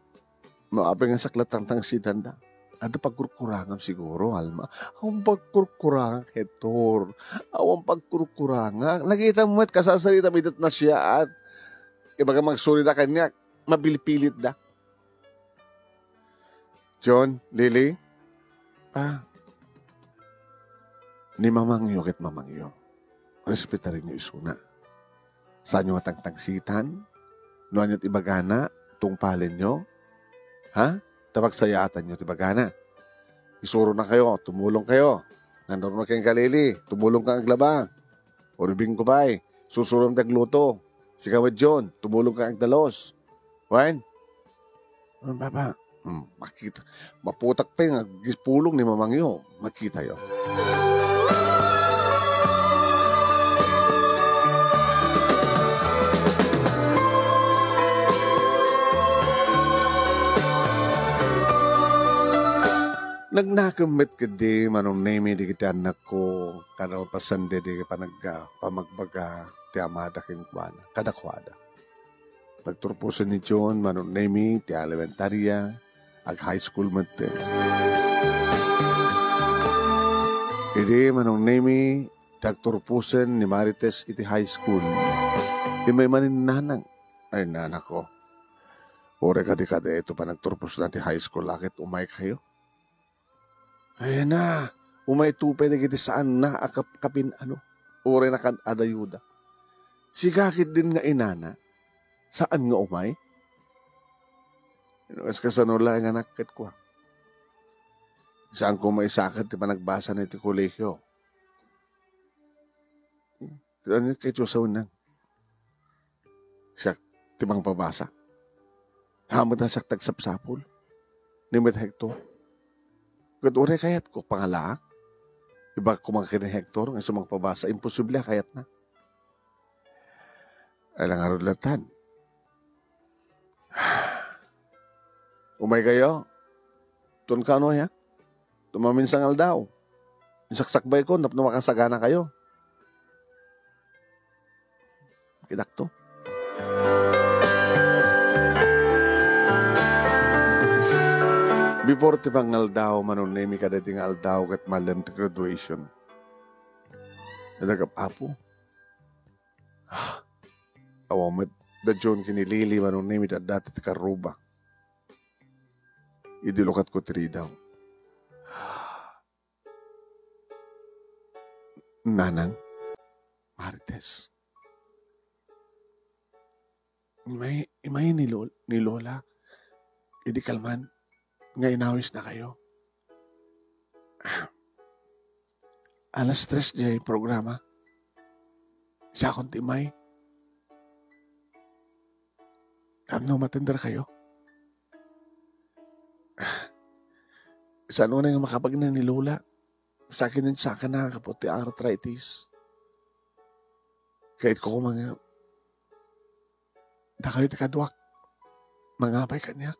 No, apay nga saklat tangtangsitan da. Adda pagkurkurangam siguro, Alma. Awan pagkurkurangak, Hector. Awan pagkurkurangak. Nakita mo met, kasasarita mi dat na siya at ibaga magsuri da kaniak, mapilpilit da. John, Lily, pa, ni mamangyo ket mamangyo. Respetarinyo isuna. Saanyo nga tangtangsitan? No aniat ibagana, tungpalenyo? Ha? Ta pagsayaatanyo ti bagana. Isuro na kayo, tumulong kayo. Nanurno kayong kalili, tumulong kang aglaba. O Rubing Kubay, susurom ti agluto. Sika met John, tumulong kang agdalos. Wen? Ah, Papa. Hmm, makita. Maputak pa yung agpulong ni mamangyo. Makita yo. Nagnakem met ketdi, Manong Nemi, dagiti annakko, kalpasan daydi panagga-, pamagbaga ti amada kenkuana, kadakuada. Nagturposen ni John, Manong Nemi, ti elementaria, ag-high school met. Idi, Manong Nemi, ti agturposen ni Marites iti high school. Immay manen ni Nanang. Ay, nanako. Uray kadi, kadi ito panagturposna ti high school, a ket umaykayo? Ay na, umayto pay dagiti saanna a kap-, kapin-ano, uray nakan-adayuda. Sika ketdin nga inana, saan nga umay? Kas-, kasano laeng, anak, ket kua. Saanko maisakat ti panagbasana iti kolehio. Ania kayatyo sawen, Nang? Siak ti mangpabasa. Haanna siak ti agsapsapul. Ni met Hector. Ket uray kayatko, pangalaak. Ibagak koma ken ni Hector nga isu mangpabasa. Imposible a kayatna. Ay la ngarud lattan. Umaykayo. Ton kano aya? Tumaminsan nga aldaw. Insaksakbayko tapno makasaganakayo. Kidakto. Before ti pangaldaw, Manong Nemi, kadaydi nga aldaw ket malem ti graduation. Nagap-apo. Ah, awan met da John ken ni Lily, Manong Nemi, ta adda ti karruba. Idi lukatko ti ridaw. Nanang, Marites. Imay, imay ni Lol-, ni Lola. Idi kalman, nga inawisnakayo. Alas tres diay programa. Siakon ti immay. Tapno matenderkayo. Saan unay nga makapagna ni Lola? Sakit ti sakana gapu ti arthritis. Kayatko koma nga dakayo ti kaduak. Mangabay kaniak.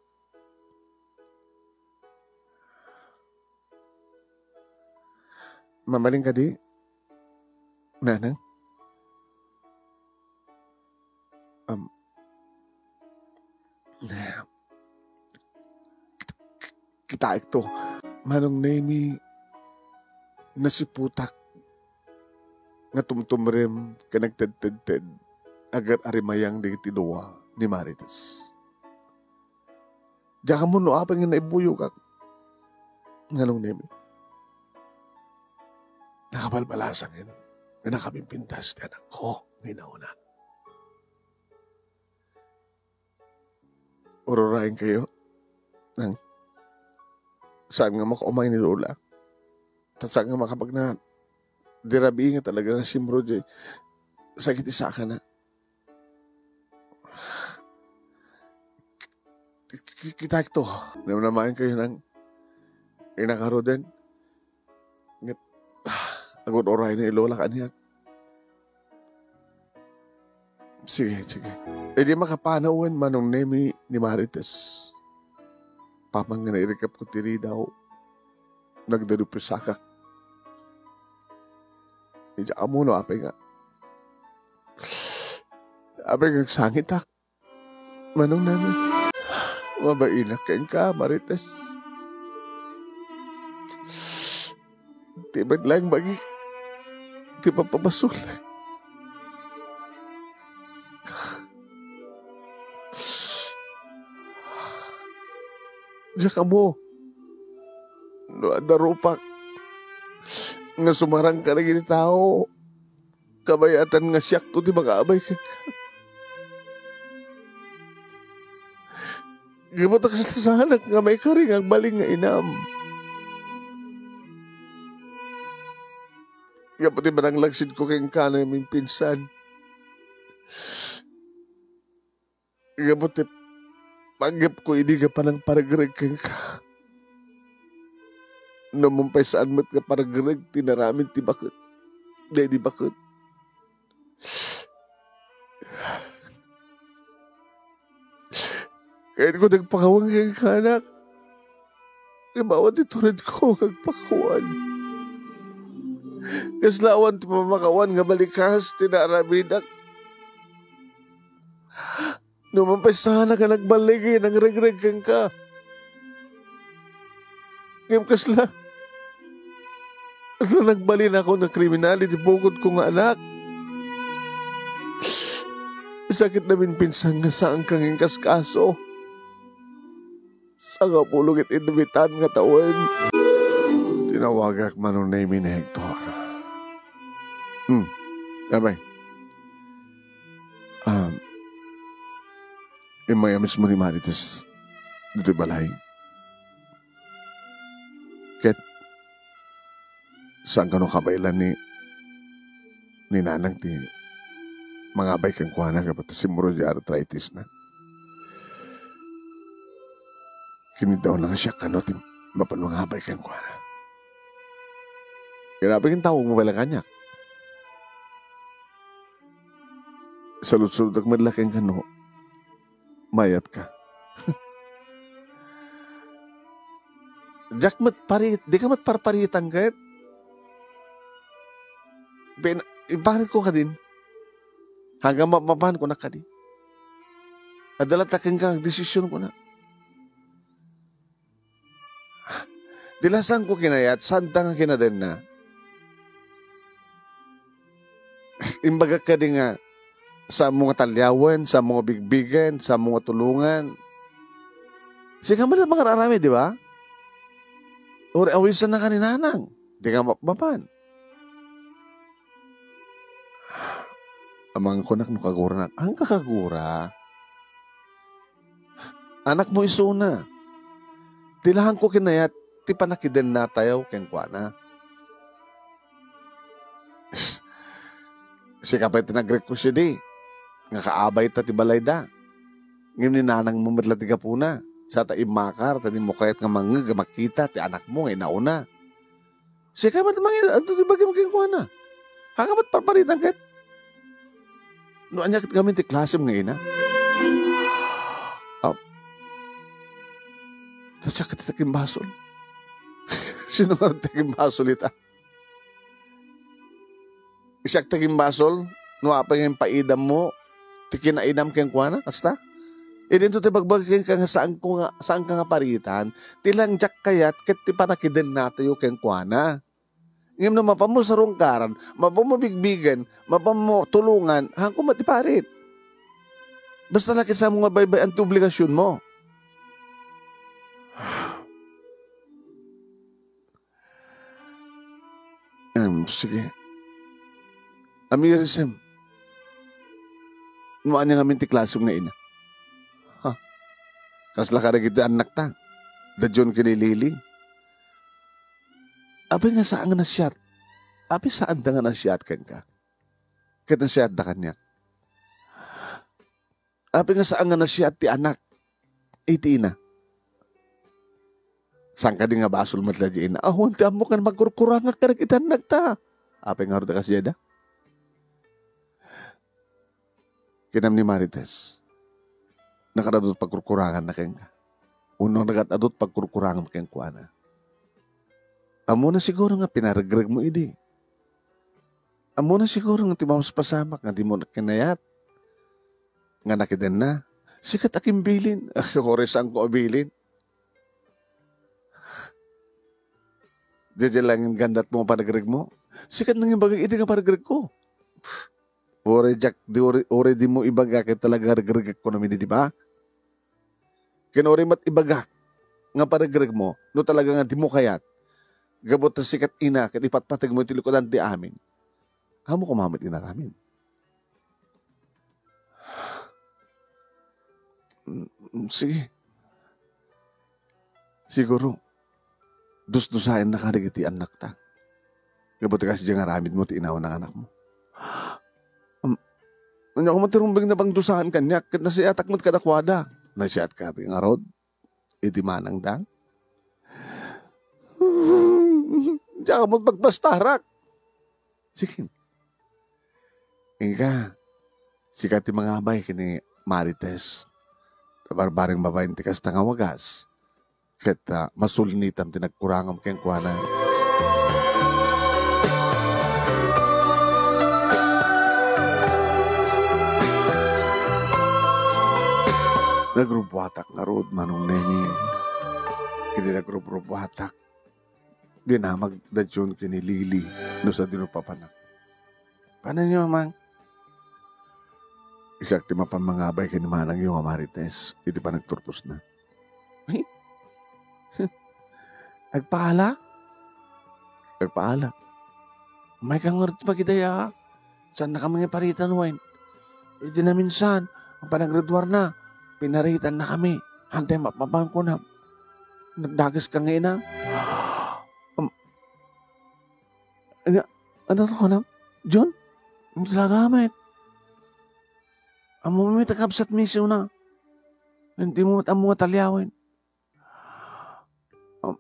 Mabalin kadi, Nanang? Am, kitaekto, Manong Nemi, nasiputak nga tumtumrem ken nagtedtedted, agar-arimayang dagiti dua ni Marites. Diak ammo no apay nga naibuyogak. Nganong, Nemi? Nakabalbalasangin nga nakapimpintas ti anakko nga inauna. Ururayenkayo, Nang, saan nga makaumay ni Lola. Ta saan nga makapagna, di rabii nga talaga nga simro diay sakit ti sakana. Ki-, ki-, kitaekto. Namnamaenkayo, Nang, inna ngaruden. Ngem, ah, agur-urayna ni Lola kaniak. Sige, sige. Idi makapanawen, Manong Nemi, ni Marites. Apaman nga nairikapko ti ridaw, nagdadupesakak. Diak ammo no apay nga, apay nga agsangitak. Manong Nemi, mabainak kenka, Marites. Ti met laeng bagi ti papabasolek. Diak ammo no adda rupak nga sumarang kadagiti tao. Kabayatan nga siakto ti makaabay kenka. Gapu ta kasla saanak nga maikari nga agbalin nga inam. Gapu ti pananglagsidko kenka nga maminsan. Gapu ti panggepko idi nga panangparegreg kenka. Numan pay saan met nga paregreg ti inaramid ti baket, daydi baket. Kayatko ti agpakawan kenka, anak. Ngem awan ti turedko nga agpakawan. Kasla awan ti pamakawan nga balikas ti naaramidak. Numan pay sana nga nagballigin a nangregreg kenka. Ngem kasla, kasla nagbalinakon nga kriminal iti bukodko nga anak. Sakit naminpinsan nga saanka nga inkaskaso. Sangapulo ket inbitan nga tawen. Tinawagak manunay ni Hector. Hmm. Abay. Um, immay a mismo ni Marites ditoy balay. Ket saan kano kabaelan ni, ni Nanang ti mangabay kenkuana gapu ta simmurot ti arthritis na. Kinidawna nga siak kano ti mapan mangabay kenkuana. Kaya apay intawag mo pala kaniak? Saludsodek met la ken kano, mayat ka. Diak met parit, di ka met parparitan ket. Pin-, iparit ko kadin. Hanggang ma-, mapan ko na kadi. Adala ta kenka desisyon ko na. Di la saan ko kinayat, saan ta nga kinadenna. Imbagak kadi nga, saan mo nga taliawen, saan mo nga bigbigen, saan mo nga tulongan. Sika man lang mangar-aramid, di ba? Uri awisan na ka ni Nanang. Di ka mapmapan. Amang kunak no kaguranak. Ang kakagura. Anak mo isuna. Ti laeng ko kinayat, ti pannakidennatayo kenkuana. Sika pay ti nag-request idi, nga kaabay ta ti balayda. Ngem ni Nanang mo met la ti gapuna. Sa ta immakar, ta di mo kayat nga mangngeg a makita ti anak mo nga inauna. Sika met mangin-, adto ti bagim kenkuana. Haka met parparitan ket. No ania ket ngamin ti klasem nga ina? Ah, ta siak ket ti agimbasol. Sino nga ti agimbasol ita? Siak ti agimbasol, no apay nga impaidam mo ti kinainam kenkuana, kasta? Idinto ti bagbagi kenka nga saan ko nga, saan ka nga paritan, ti lang diak kayat ket ti pannakidennatayo kenkuana. Ngem no mapan mo sarungkaran, mapan mo bigbigen, mapan mo tulongan, haanko met iparit. Basta la ket saan mo nga baybay-an ti obligasion mo. Em, sige. Amirisem. No ania ngamin ti klasem nga ina? Ha? Kasla kadagiti annakta. Da John ken ni Lily. Apay nga saan nga nasiat? Apay saan da nga nasiat kenka? Ket nasiat da kaniak. Apay nga saan nga nasiat ti anak iti ina? Saan kadi nga basol met la diay ina? Awan ti ammok nga magkurkurangak kadagiti annakta. Apay ngarud a kasdiay da? Kinam ni Marites, nakadadot pagkurkuranganna kenka. Wenno nakadadot pagkurkurangam kenkuana. Ammona siguro nga pinaregreg mo idi. Ammona siguro nga ti mamaspasamak nga dimo kinayat nga nakidenna. Sikat a kimbilin. Ay, ore, saanko a bilin. Diay langin gandat mo nga panagreg mo. Sikat nang imbagak idi nga panagreg ko. Ore, Jack, di ore, ore di mo ibaga ket talaga regregek ko namin, di ba? Ken ore met ibagak nga panagreg mo, no talaga nga di mo kayat, gapu ta sikat ina, ket ipatpateg mo iti likudan ti amin. Amo koma met inaramid. Mm, sige. Siguro, dusdusaenna kadagiti annakta. Gapu ti kasdiay nga aramid mo ti inauna nga anak mo. Um, ania koma ti rumbeng na pangdusaan kaniak, ket nasiatak met kadakuada. Nasiat ka ti ngarud? Iti manangda? Diak met pagpastarak. Sige. Inka, sika ti mangabay ken ni Marites. Ta barbareng babaen ti kasta nga wagas. ket, ah, masulnitam ti nagkurangam kenkuana. Nagrubbuatak ngarud, Manong Neni. Idi nagrubrubuatak, dinamag da Jun ken ni Lily no sadino papanak. Papananyo, Amang? Siak ti mapan mangabay ken ni manangyo nga Marites iti panagturposna. Ay? Agpaala? Agpaala. Mayka ngarud pagidaya, a? Saannakami nga iparitan wen. Idi naminsan, ang panagruduarna, pinaritannakami. Hantay mapmapan kunam. Nagdageska nga ina. Am-, ania, ania ti kunam? Jun? Talaga met. Ammom met a kabsatmi isuna. Dimo met ammo nga taliawen. Um,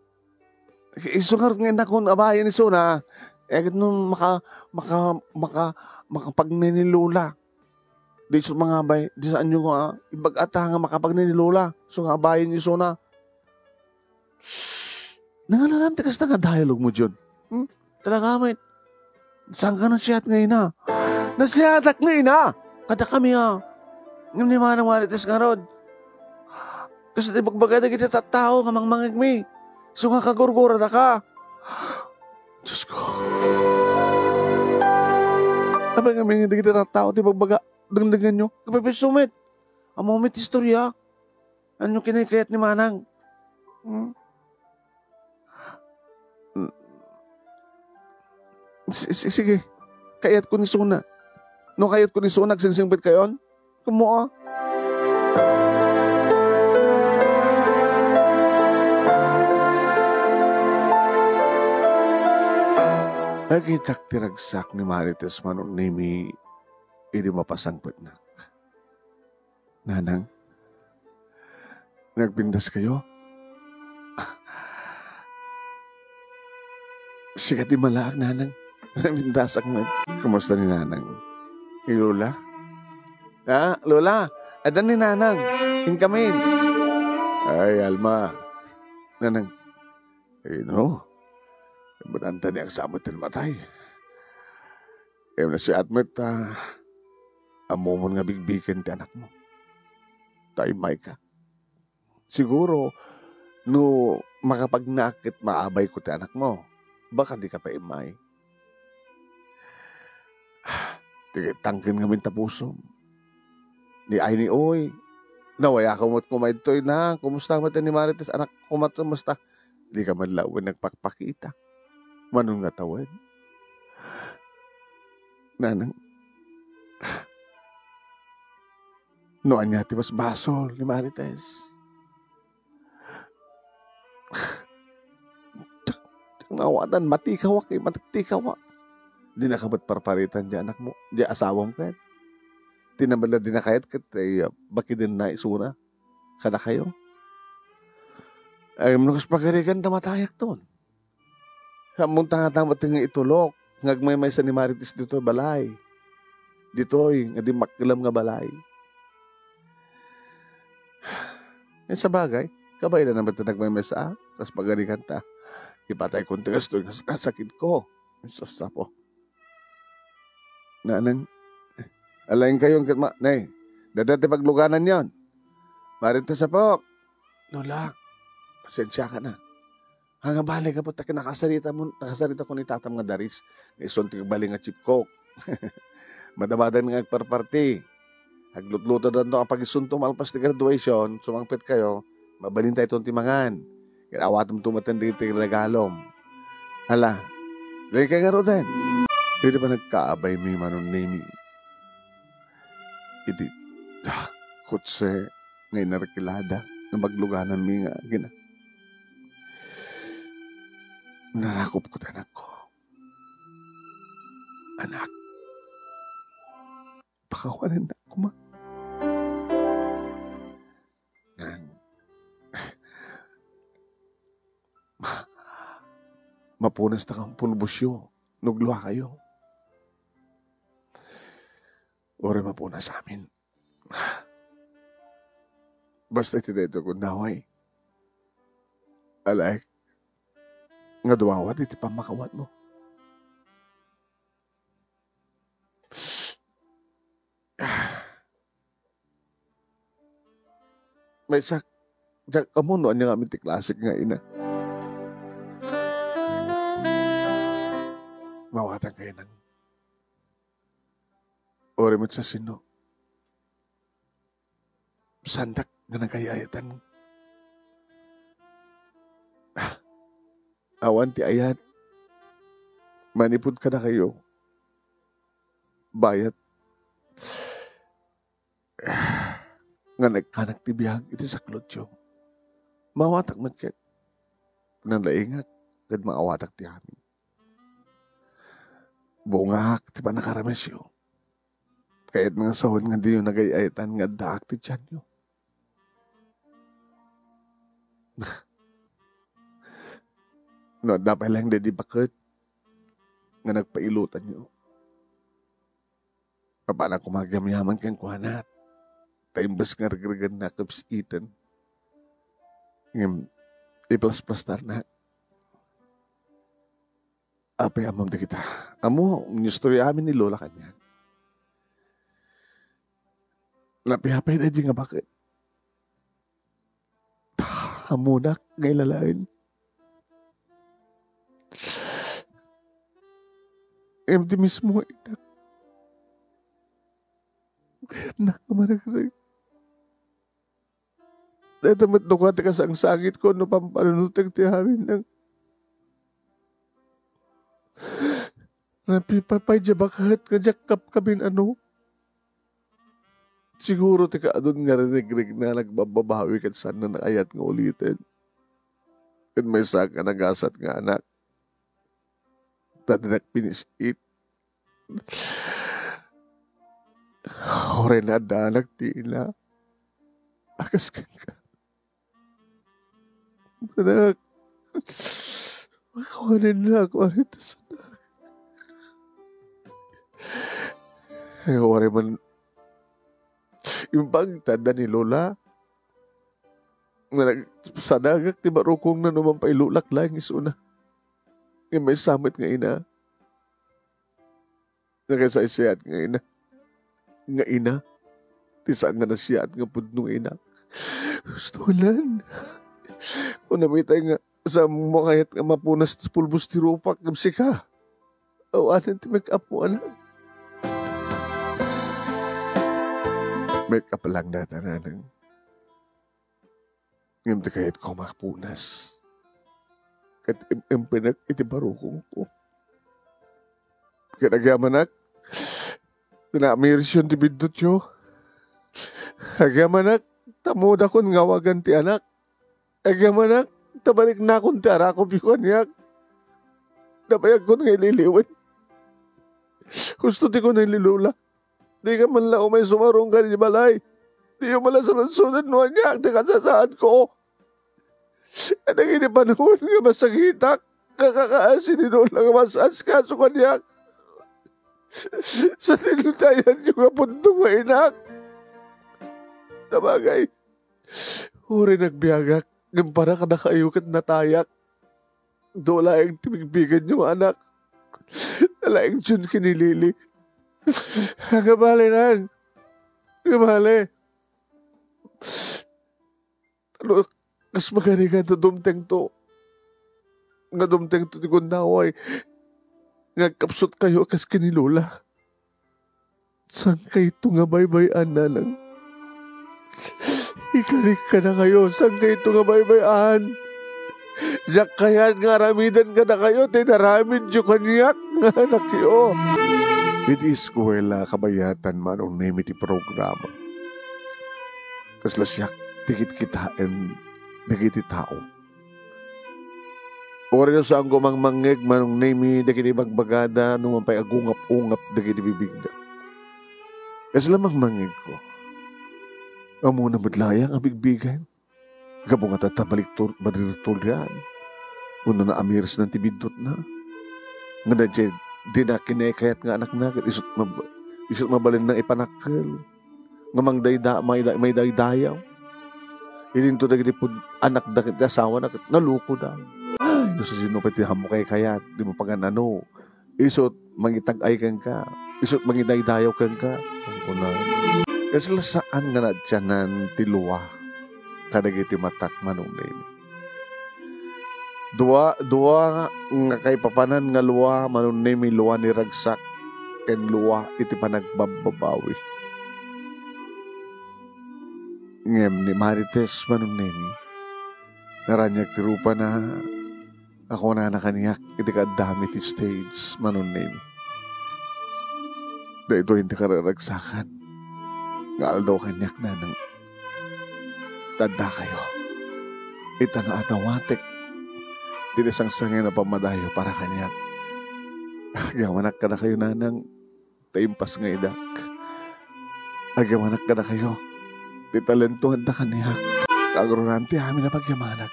isu ngarud nga innak nga abayen isuna, eh, ket no maka-, maka-, maka-, makapagnay ni Lola. Di isu mangabay, di saanyo nga, ibagata nga makapagnay ni Lola. Isu nga abayen isuna. Nangalalam ti kasta nga dialogue mo, Jun. Hmm? Talaga met. Saanka nasiat nga ina? Nasiatak nga ina! Kadakami, a. Ngem ni Manang Marites ngarud, kasta ti ibagbaga dagiti tattao nga mangmangegmi. Isu nga kagurguradaka. Diosko. Apay ngamin dagiti tattao ti ibagbaga, dengdengenyo? Agpaypayso met. Ammom met ti istoria. Ania ti kinaykayat ni Manang? Hmm? Hmm. Si-, si-, sige. Kayatko ni isuna. No kayatko ni isuna, agsingsingpetkayon? Kummo, a. Nakitak ti ragsak ni Marites, Manong Nemi, idi mapasangpetnak. Nanang, nagpintaskayo? Sika ti malaak, Nanang. Nagpintasak met. Kumusta ni Nanang? Ni Lola? Ah, Lola, adda ni Nanang. Inkamin. Ay, Alma. Nanang. Ay, no. Imbutanta ni agsamo ti matay. Em, nasiat met, a, ammomon nga bigbigen ti anakmo. Ta immayka. Siguro, no makapagnaak ket maabayko ti anakmo, baka dika pay immay. Ti tangken ngamin ta pusom. Ni ay ni oy, nawayakon met koma ditoy na, kumusta met ni Marites, anak, kumusta, kumusta? Dika man lawen nagpakpakita. Mano nga tawen? Nanang, no ania ti basbasol ni Marites? Diak, diak naawatan, matikawak, eh, matikawak. Dinaka met parparitan ti anakmo, ti asawam ket. Ti nabella dina kayat ket, eh, bakidenna isuna kadakayo. Ay, no kas pagarigan ta matayakton. Ammonta ngata met nga itulok nga agmaymaysa ni Marites ditoy balay. Ditoy nga dimmakkelam nga balay. Ngem sabagay, kabaelan met ti nagmaymaysa, a, kas pagarigan ta. Ipatayko ti kastoy nga sakitko. Sus, Apo. Nanang, alaingkayon ket ma-, ne, dada ti paglugananyon. Marites, apok. Lola, pasensiakan, a. Nga bale, gapu ta kinakasarita mo, nakasarita ko ni tatam nga daris, nga isun ti bale nga chief cook. Madamadan nga agparparti. Aglutluto danto a pagisunto malpas ti graduation, sumangpet kayo, mabalin tayo ti mangan. Kaya awatam tumaten dagiti regalom. Ala, lagi kay ngaruden. Iti pa nagkaabay mi manon nimi. Iti, ah, kutse nga inarkilada nga magluganan mi nga gina. Narakop ko ti anakko. Anak, pakawanennak koma. Ngan, ma-, mapunas ta kan pulbosyo, nugluakayo. Uray mapunas amin. Basta iti daytoy ko naway. Alek, nga dumawat iti pammakawatmo. Maysak, diak ammo no ania ngamin ti klasek nga ina. Mawatan kayo nang. Uray met sa sino. Saandak nga nagay-ayatan. Awan ti ayat. Manipud kadakayo. Bayat. Nga nagkanak ti biag iti saklotyo. Maawatak met ket. Nalaingak ket maawatak ti amin. Bungak ti pannakaramesyo. Kayat nga sawen nga diyo nagay-ayatan nga addaak ti tianyo. No adda pay laeng daydi baket nga nagpailotanyo. Apanak koma agyamyaman kenkuana. Ta imbes nga regregennak ket iten. Ngem, iplasplastanak. Apay, ammom dagita. Ammo, inistorya amin ni Lola kaniak. Napiapay daydi nga baket. Ammonak nga ilalaen. Ngem ti mismo nga inak, kayatnak nga maregreg. Dayta met dakuada ti kasangsangitko no pampanunotek ti amin. Napipapay diay baket nga diak kapkabin-ano. Siguro ti kaadun nga rinigrig na nagbababawi ket saanna nakayat nga uliten. Ket maysa nga nagasat nga anak. Ta dinak pinis-it. Uray naaddanak ti ina a kas kenka. Anak, makawanen na ako arita sanak. Ay, uray man, imbag ta adda ni Lola nga nagsadagak ti barukongna no manpailolak laeng isuna. Ngem maysa met nga ina. Nakaisaysayaat nga ina. Nga ina. Ti saan nga nasiyaat nga pudno nga ina. Gustonan. Kunam itay nga, saanmo kayat nga mapunas ti pulbos ti rupak ngem sika? Awanen ti make-up mo, anak. Make-up lang dayta, nanang. Ngem ti kayatko a mapunas. Ket im-, impenek iti barukongko. Ket agyamanak, ta naamirisyon ti biddutyo. Agyamanak, ta ammodakon nga awagan ti anak. Agyamanak, ta bariknakon ti arakupyo kaniak. Nabayagkon nga ililiwen. Husto ti kuna ni Lola. Dika man la umay sumarungkad iti balay. Diyo man la saludsodon no ania ti kasasaadko. Dagiti panawen nga masakitak, nga kakaasi ni Lola nga mas-askaso kaniak. Sa tinutayanyo nga pudno nga inak. Tabagay, uray nagbiagak, ngem para kadakayo ket natayak. Dua laeng ti bigbigenyo nga anak. Nalaeng diyon ken ni Lily. Agabali nang. Agabali. Ano, kas magarigan ta dumtengto. Nga dumtengto ti gundaway. Nga agkapsutkayo kas ken ni Lola. Saankayto nga baybay-an, nanang? Ikarik kadakayo, saankayto nga baybay-an? Diak kayat nga aramiden kadakayo ti inaramidyo kaniak nga anakyo. Iti eskuela, kabayatan, Manong Nemi, ti programa. Kasla siak ti kitkitaen dagiti tao. Uray no saanko mangmangngeg, Manong Nemi, dagiti bagbagada no mapay agungap-ungap dagiti bibigda. Kasla mangmangngegko. Ammona met layang a bigbigen. Gapu nga tatta baliktor-, balirtolian. Wenno naamirisnan ti biddutna. Nga daydiay dina kinakayat nga anakna, ket isut mab-, isut mabalinna ipanakkel. Nga mangdayda-, mayda-, maydaydayaw. Idinto dagiti pud-, anakda ken ti asawana ket nalukoda. Ay, no sasino pay ti ammo kaykayat, dimo pagan-ano. Isut' mangitag-ay kenka. Isut' mangidaydayaw kenka. Kuna, kasla saan nga naatianan ti lua kadagiti matak, Manong Nemi. Dua, dua nga kaipapanan nga lua, Manong Nemi, lua ni ragsak ken lua iti panagbabbabawi. Ngem ni Marites, Manong Nemi, naraniag ti rupana, a kunana kaniak iti kaaddami ti stage, Manong Nemi. Daytoy ti kararagsakan nga aldaw kaniak, nanang. Ta addakayo ita nga adawatek ti nasangsangin a pammadayo para kaniak. Agyamanak kadakayo, nanang, ta impas nga idak. Agyamanak kadakayo ti talento adda kaniak. Agronan ti amin a pagyamanak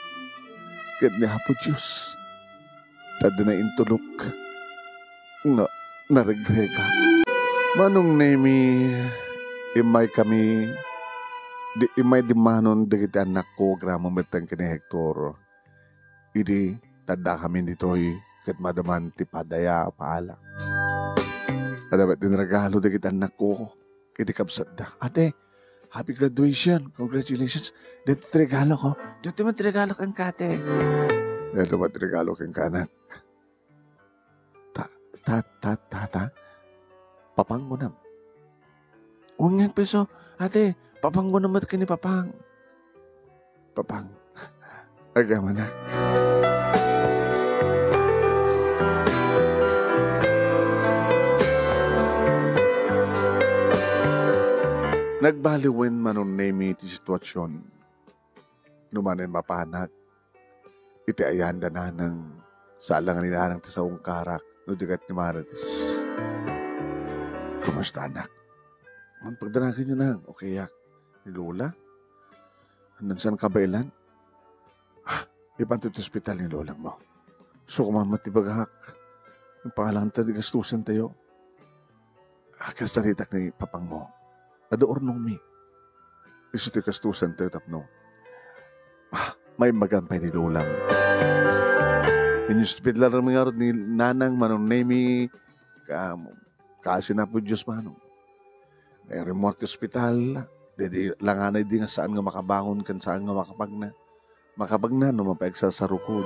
ket ni Apo Dios ta adda naintulok nga naregrega. Manong Nemi, immay kami, di, immay dimmanon dagiti annakko, agraman metten ken ni Hector. Idi taddakami ditoy ket madaman ti padaya a paala. Adda met din regalo dagiti annakko iti kabsatda. Ate, happy graduation. Congratulations. Dito ti regalo ko. Dito met regalo kenka, ate. Dito met regalo kenka, anak. Ta, ta, ta, tata. Papang kunam. Wen nga peso, ate, papang kunam met ken ni papang. Papang. Agyamanak. Nagbaliwen, Manong Nemi, ti situasion no manen mapanak iti ayan da nanang, saan la nga ni nanang ti saungkarak no di ket ni Marites. Kumusta, anak? Mangpagdanaganyo, nang. Okay, yak. Ni Lola? Annan saan kabaelan? Ah, ipan ti ospital ni Lola mo. Suko man met ti bagak. Ang pangalan ta di gastusan tayo. Ah, kasaritak ni papang mo. Adu ornong mi. Isu ti kastusan tayo tapno. Ah, may magan pay ni Lolang. Inyuspidlar mi ngarud ni Nanang Manong Nemi. Ka, kasi na po Diyos, Manong. May remote hospital. Didi, langanay di nga saan nga makabangon kan saan nga makapagna. Makapagna no mapaigsarsarukod.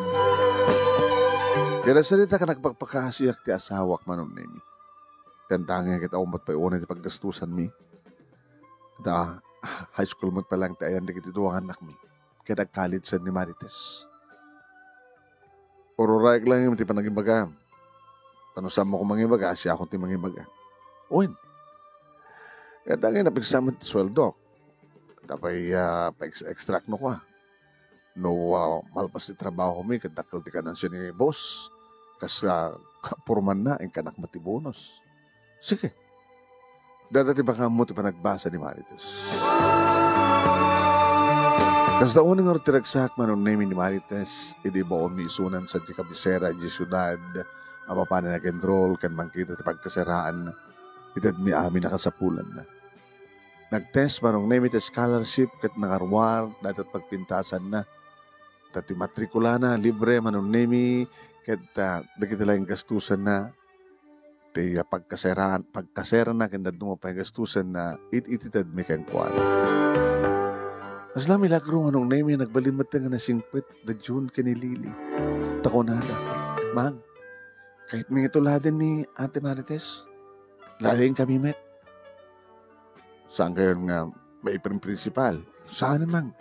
Kaya sarita ka nagpagpakasiak ti asawak, Manong Nemi. Kantangin ket awan met pay unay ti paggastusanmi. Ta, high school met pa lang ti ayan dagiti dua nga annakmi. Ket agkalidsem ni Marites. Ururaek lang ti panagibagam. Tano saan mo ko mangibaga, siak ti mangibaga. Wen. Kantangin napigsa met ti sueldok. Tapay, ah, pa-ex-, extract no kwa. No, ah, malpas ti trabaho mi, ket dakkel ti kanansia ni boss. Kas, ah, kaporman na, inkanak met ti bonus. Sige. Dada ti bakammo ti panagbasa ni Marites. Kasda unay ngarud ti ragsak, Manong Nemi, ni Marites, idi baonmi isunan sadiay kabisera idiay siudad, a mapanen ag-enroll ken mangkita ti pagkasaraan, iti admi amin a kasapulanna. Nag-test, Manong Nemi, ti scholarship ket nangaruar dayta ti pagpintasanna. Ta ti matrikulana, libre, Manong Nemi, ket, ah, dagiti laeng gastusanna, ti, ah, pagkaseraan, pagkaserana ken dadduma pay gastusanna, it-, iti tedmi kenkuana. Kasla milagro, Manong Nemi, nagbalin met nga nasingpet da June ken ni Lily. Ta kunada, Mang, kayatmi nga tuladen ni Ate Marites. Lalaing kami met. Saan kayo nga maiprinsipal? Saan, Mang?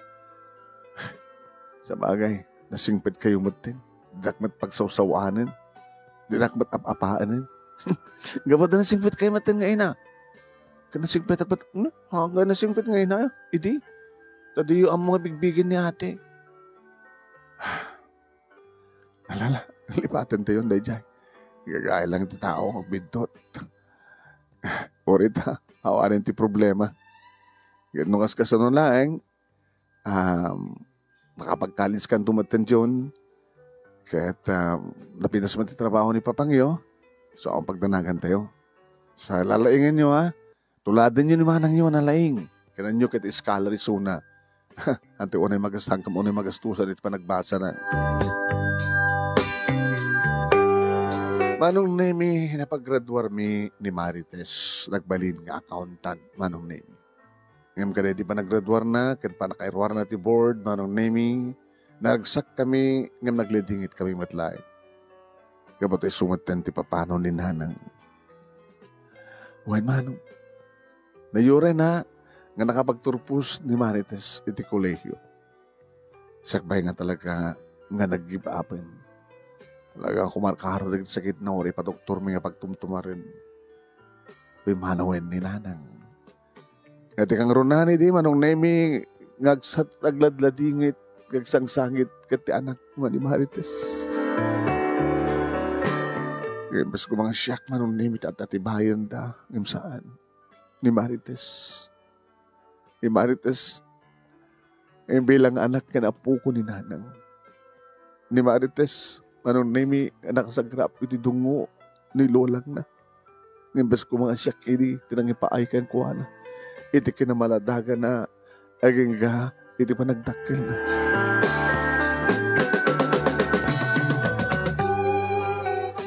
Sabagay, nasingpet kayo met din. Dinak met pagsawsawanen. Dinak met ap-apanen. Gapu ta nasingpet kayo met din nga ina. Ket nasingpet met, hmm? Hanggang nasingpet nga ina, idi? Ta diyo ammo nga bigbigin ni ate. Alala, lipaten tayo, dayjay. Gagay lang ti tao, magbidtot. Uri ta, awanen ti problema. Ket no kas kasano laeng, um, makapagkalis kanto met ti June, ket, um, napinas met ti trabaho ni papangyo, so, ang pagdanagan tayo. Sa lalaingan nyo, ha? Tuladen nyo ni manang nyo a nalaing. Kananyo ket scholar isuna. Anti unay magasangkam, unay magastusan iti panagbasana. Manong Nemi, napagraduarmi ni Marites, nagbalin nga accountant, Manong Nemi. Ngem kada idi panagraduarna ken pannakairuarna ti board, Manong Nemi, naragsakkami ngem nagladingit kami met laeng. Gapu ta isu metten ti papano ni Nanang. Wen, Manong, nayurayna nga nakapagturpos ni Marites iti kolehio. Sakbay nga talaga nga nag-give up-en. Talaga kumarkaro dagiti sakitna, uray padoktormi nga pagtumtumaren. Pimanawen ni Nanang. Nga ti kangrunaan idi, Manong Nemi, nga agsat-, agladladingit, nga agsangsangit ket ti anakko nga ni Marites. Imbes ko nga siak, Manong Nemi, ti atibayenda, ngem saan. Ni Marites. Ni Marites, eh, bilang anak ken apoko ni Nanang. Ni Marites, Manong Nemi, a nakasagrap iti dungngo ni lolangna. Ngem imbes ko nga siak idi ti nangipaay kenkuana iti kinamaladagana agingga iti panagdakkelna.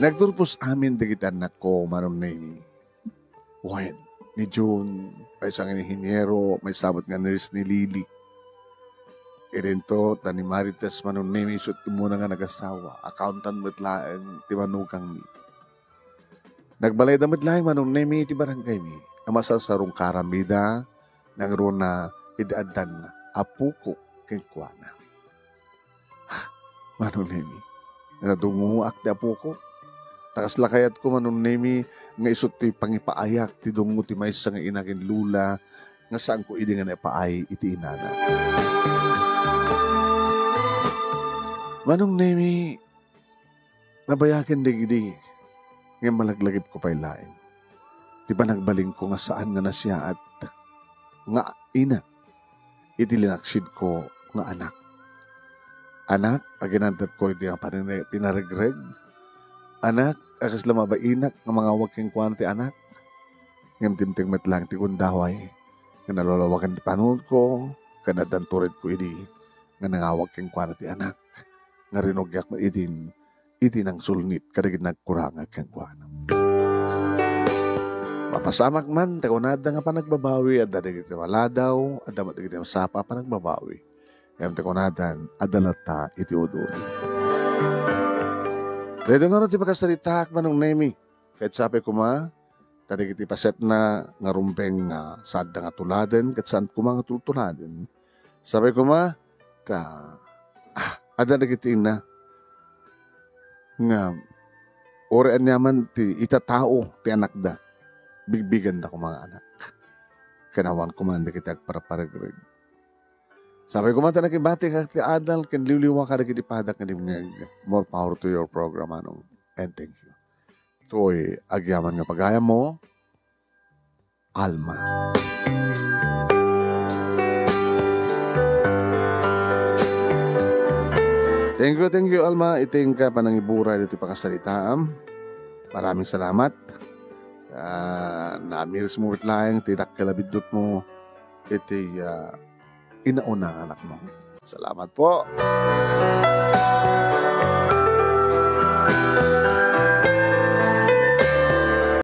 Nagturpos amin dagiti annakko, Manong Nemi. Wen, ni June, maysa nga inhiniero, maysa met nga nurse ni Lily. Idinto, ta ni Marites, Manong Nemi, isu ti immuna nga nagasawa, accountant met laeng ti manugangmi. Nagbalayda met laeng, Manong Nemi, iti barangaymi, a masarsarungkaramida, nangruna idi addan apoko kenkuana. Manong Nemi, nadungngoak ti apoko. Ta kasla kayatko, Manong Nemi, nga isu ti pangipaayak ti dungngo ti maysa nga ina ken lola nga saanko idi nga naipaay iti inana. Manong Nemi, nabayagen dagidi, ngem malaglagipko pay laeng ti panagbalinko nga saan nga nasiaat nga ina iti linaksidko nga anak. Anak a ginantetko iti nga panine-, pinaregreg. Anak a kasla mabainak nga mangawag kenkuana ti anak. Ngem dimteng met laeng ti gundaway nga nalalawagan ti panunotko, ken addan turedko idi nga nangawag kenkuana ti anak. Nga rinugiak met idin iti nangsulnit kadagiti nagkurangag kenkuana. Mapasamak man ta kunada nga panagbabawi, adda dagiti maladaw, adda met dagiti masapa a panagbabawi. Ngem ta kunadan, adda latta iti ud-udi. Daytoy ngarud ti pakasaritaak, Manong Nemi. Ket sapay koma, ta dagiti pasetna nga rumbeng nga saanda nga tuladen, ket saan koma nga tultuladen. Sapay koma, ta, ah, adda dagiti ina nga uray aniaman ti itatao ti anakda, bigbigenda koma nga anak. Ken awan koma dagiti agparparegreg. Sapay koma ta nakibatikak ti adal ken liwliwa kadagiti padak nga dimngeg. More power to your program, Manong. And thank you. Toy, agyaman nga pagayam mo, Alma. Thank you, thank you, Alma. Iti inka panangibura iti pakasaritaam. Maraming salamat. Ah, namiris mo met laeng ti dakkel a biddutmo iti, ah, inauna nga anakmo. Salamat po.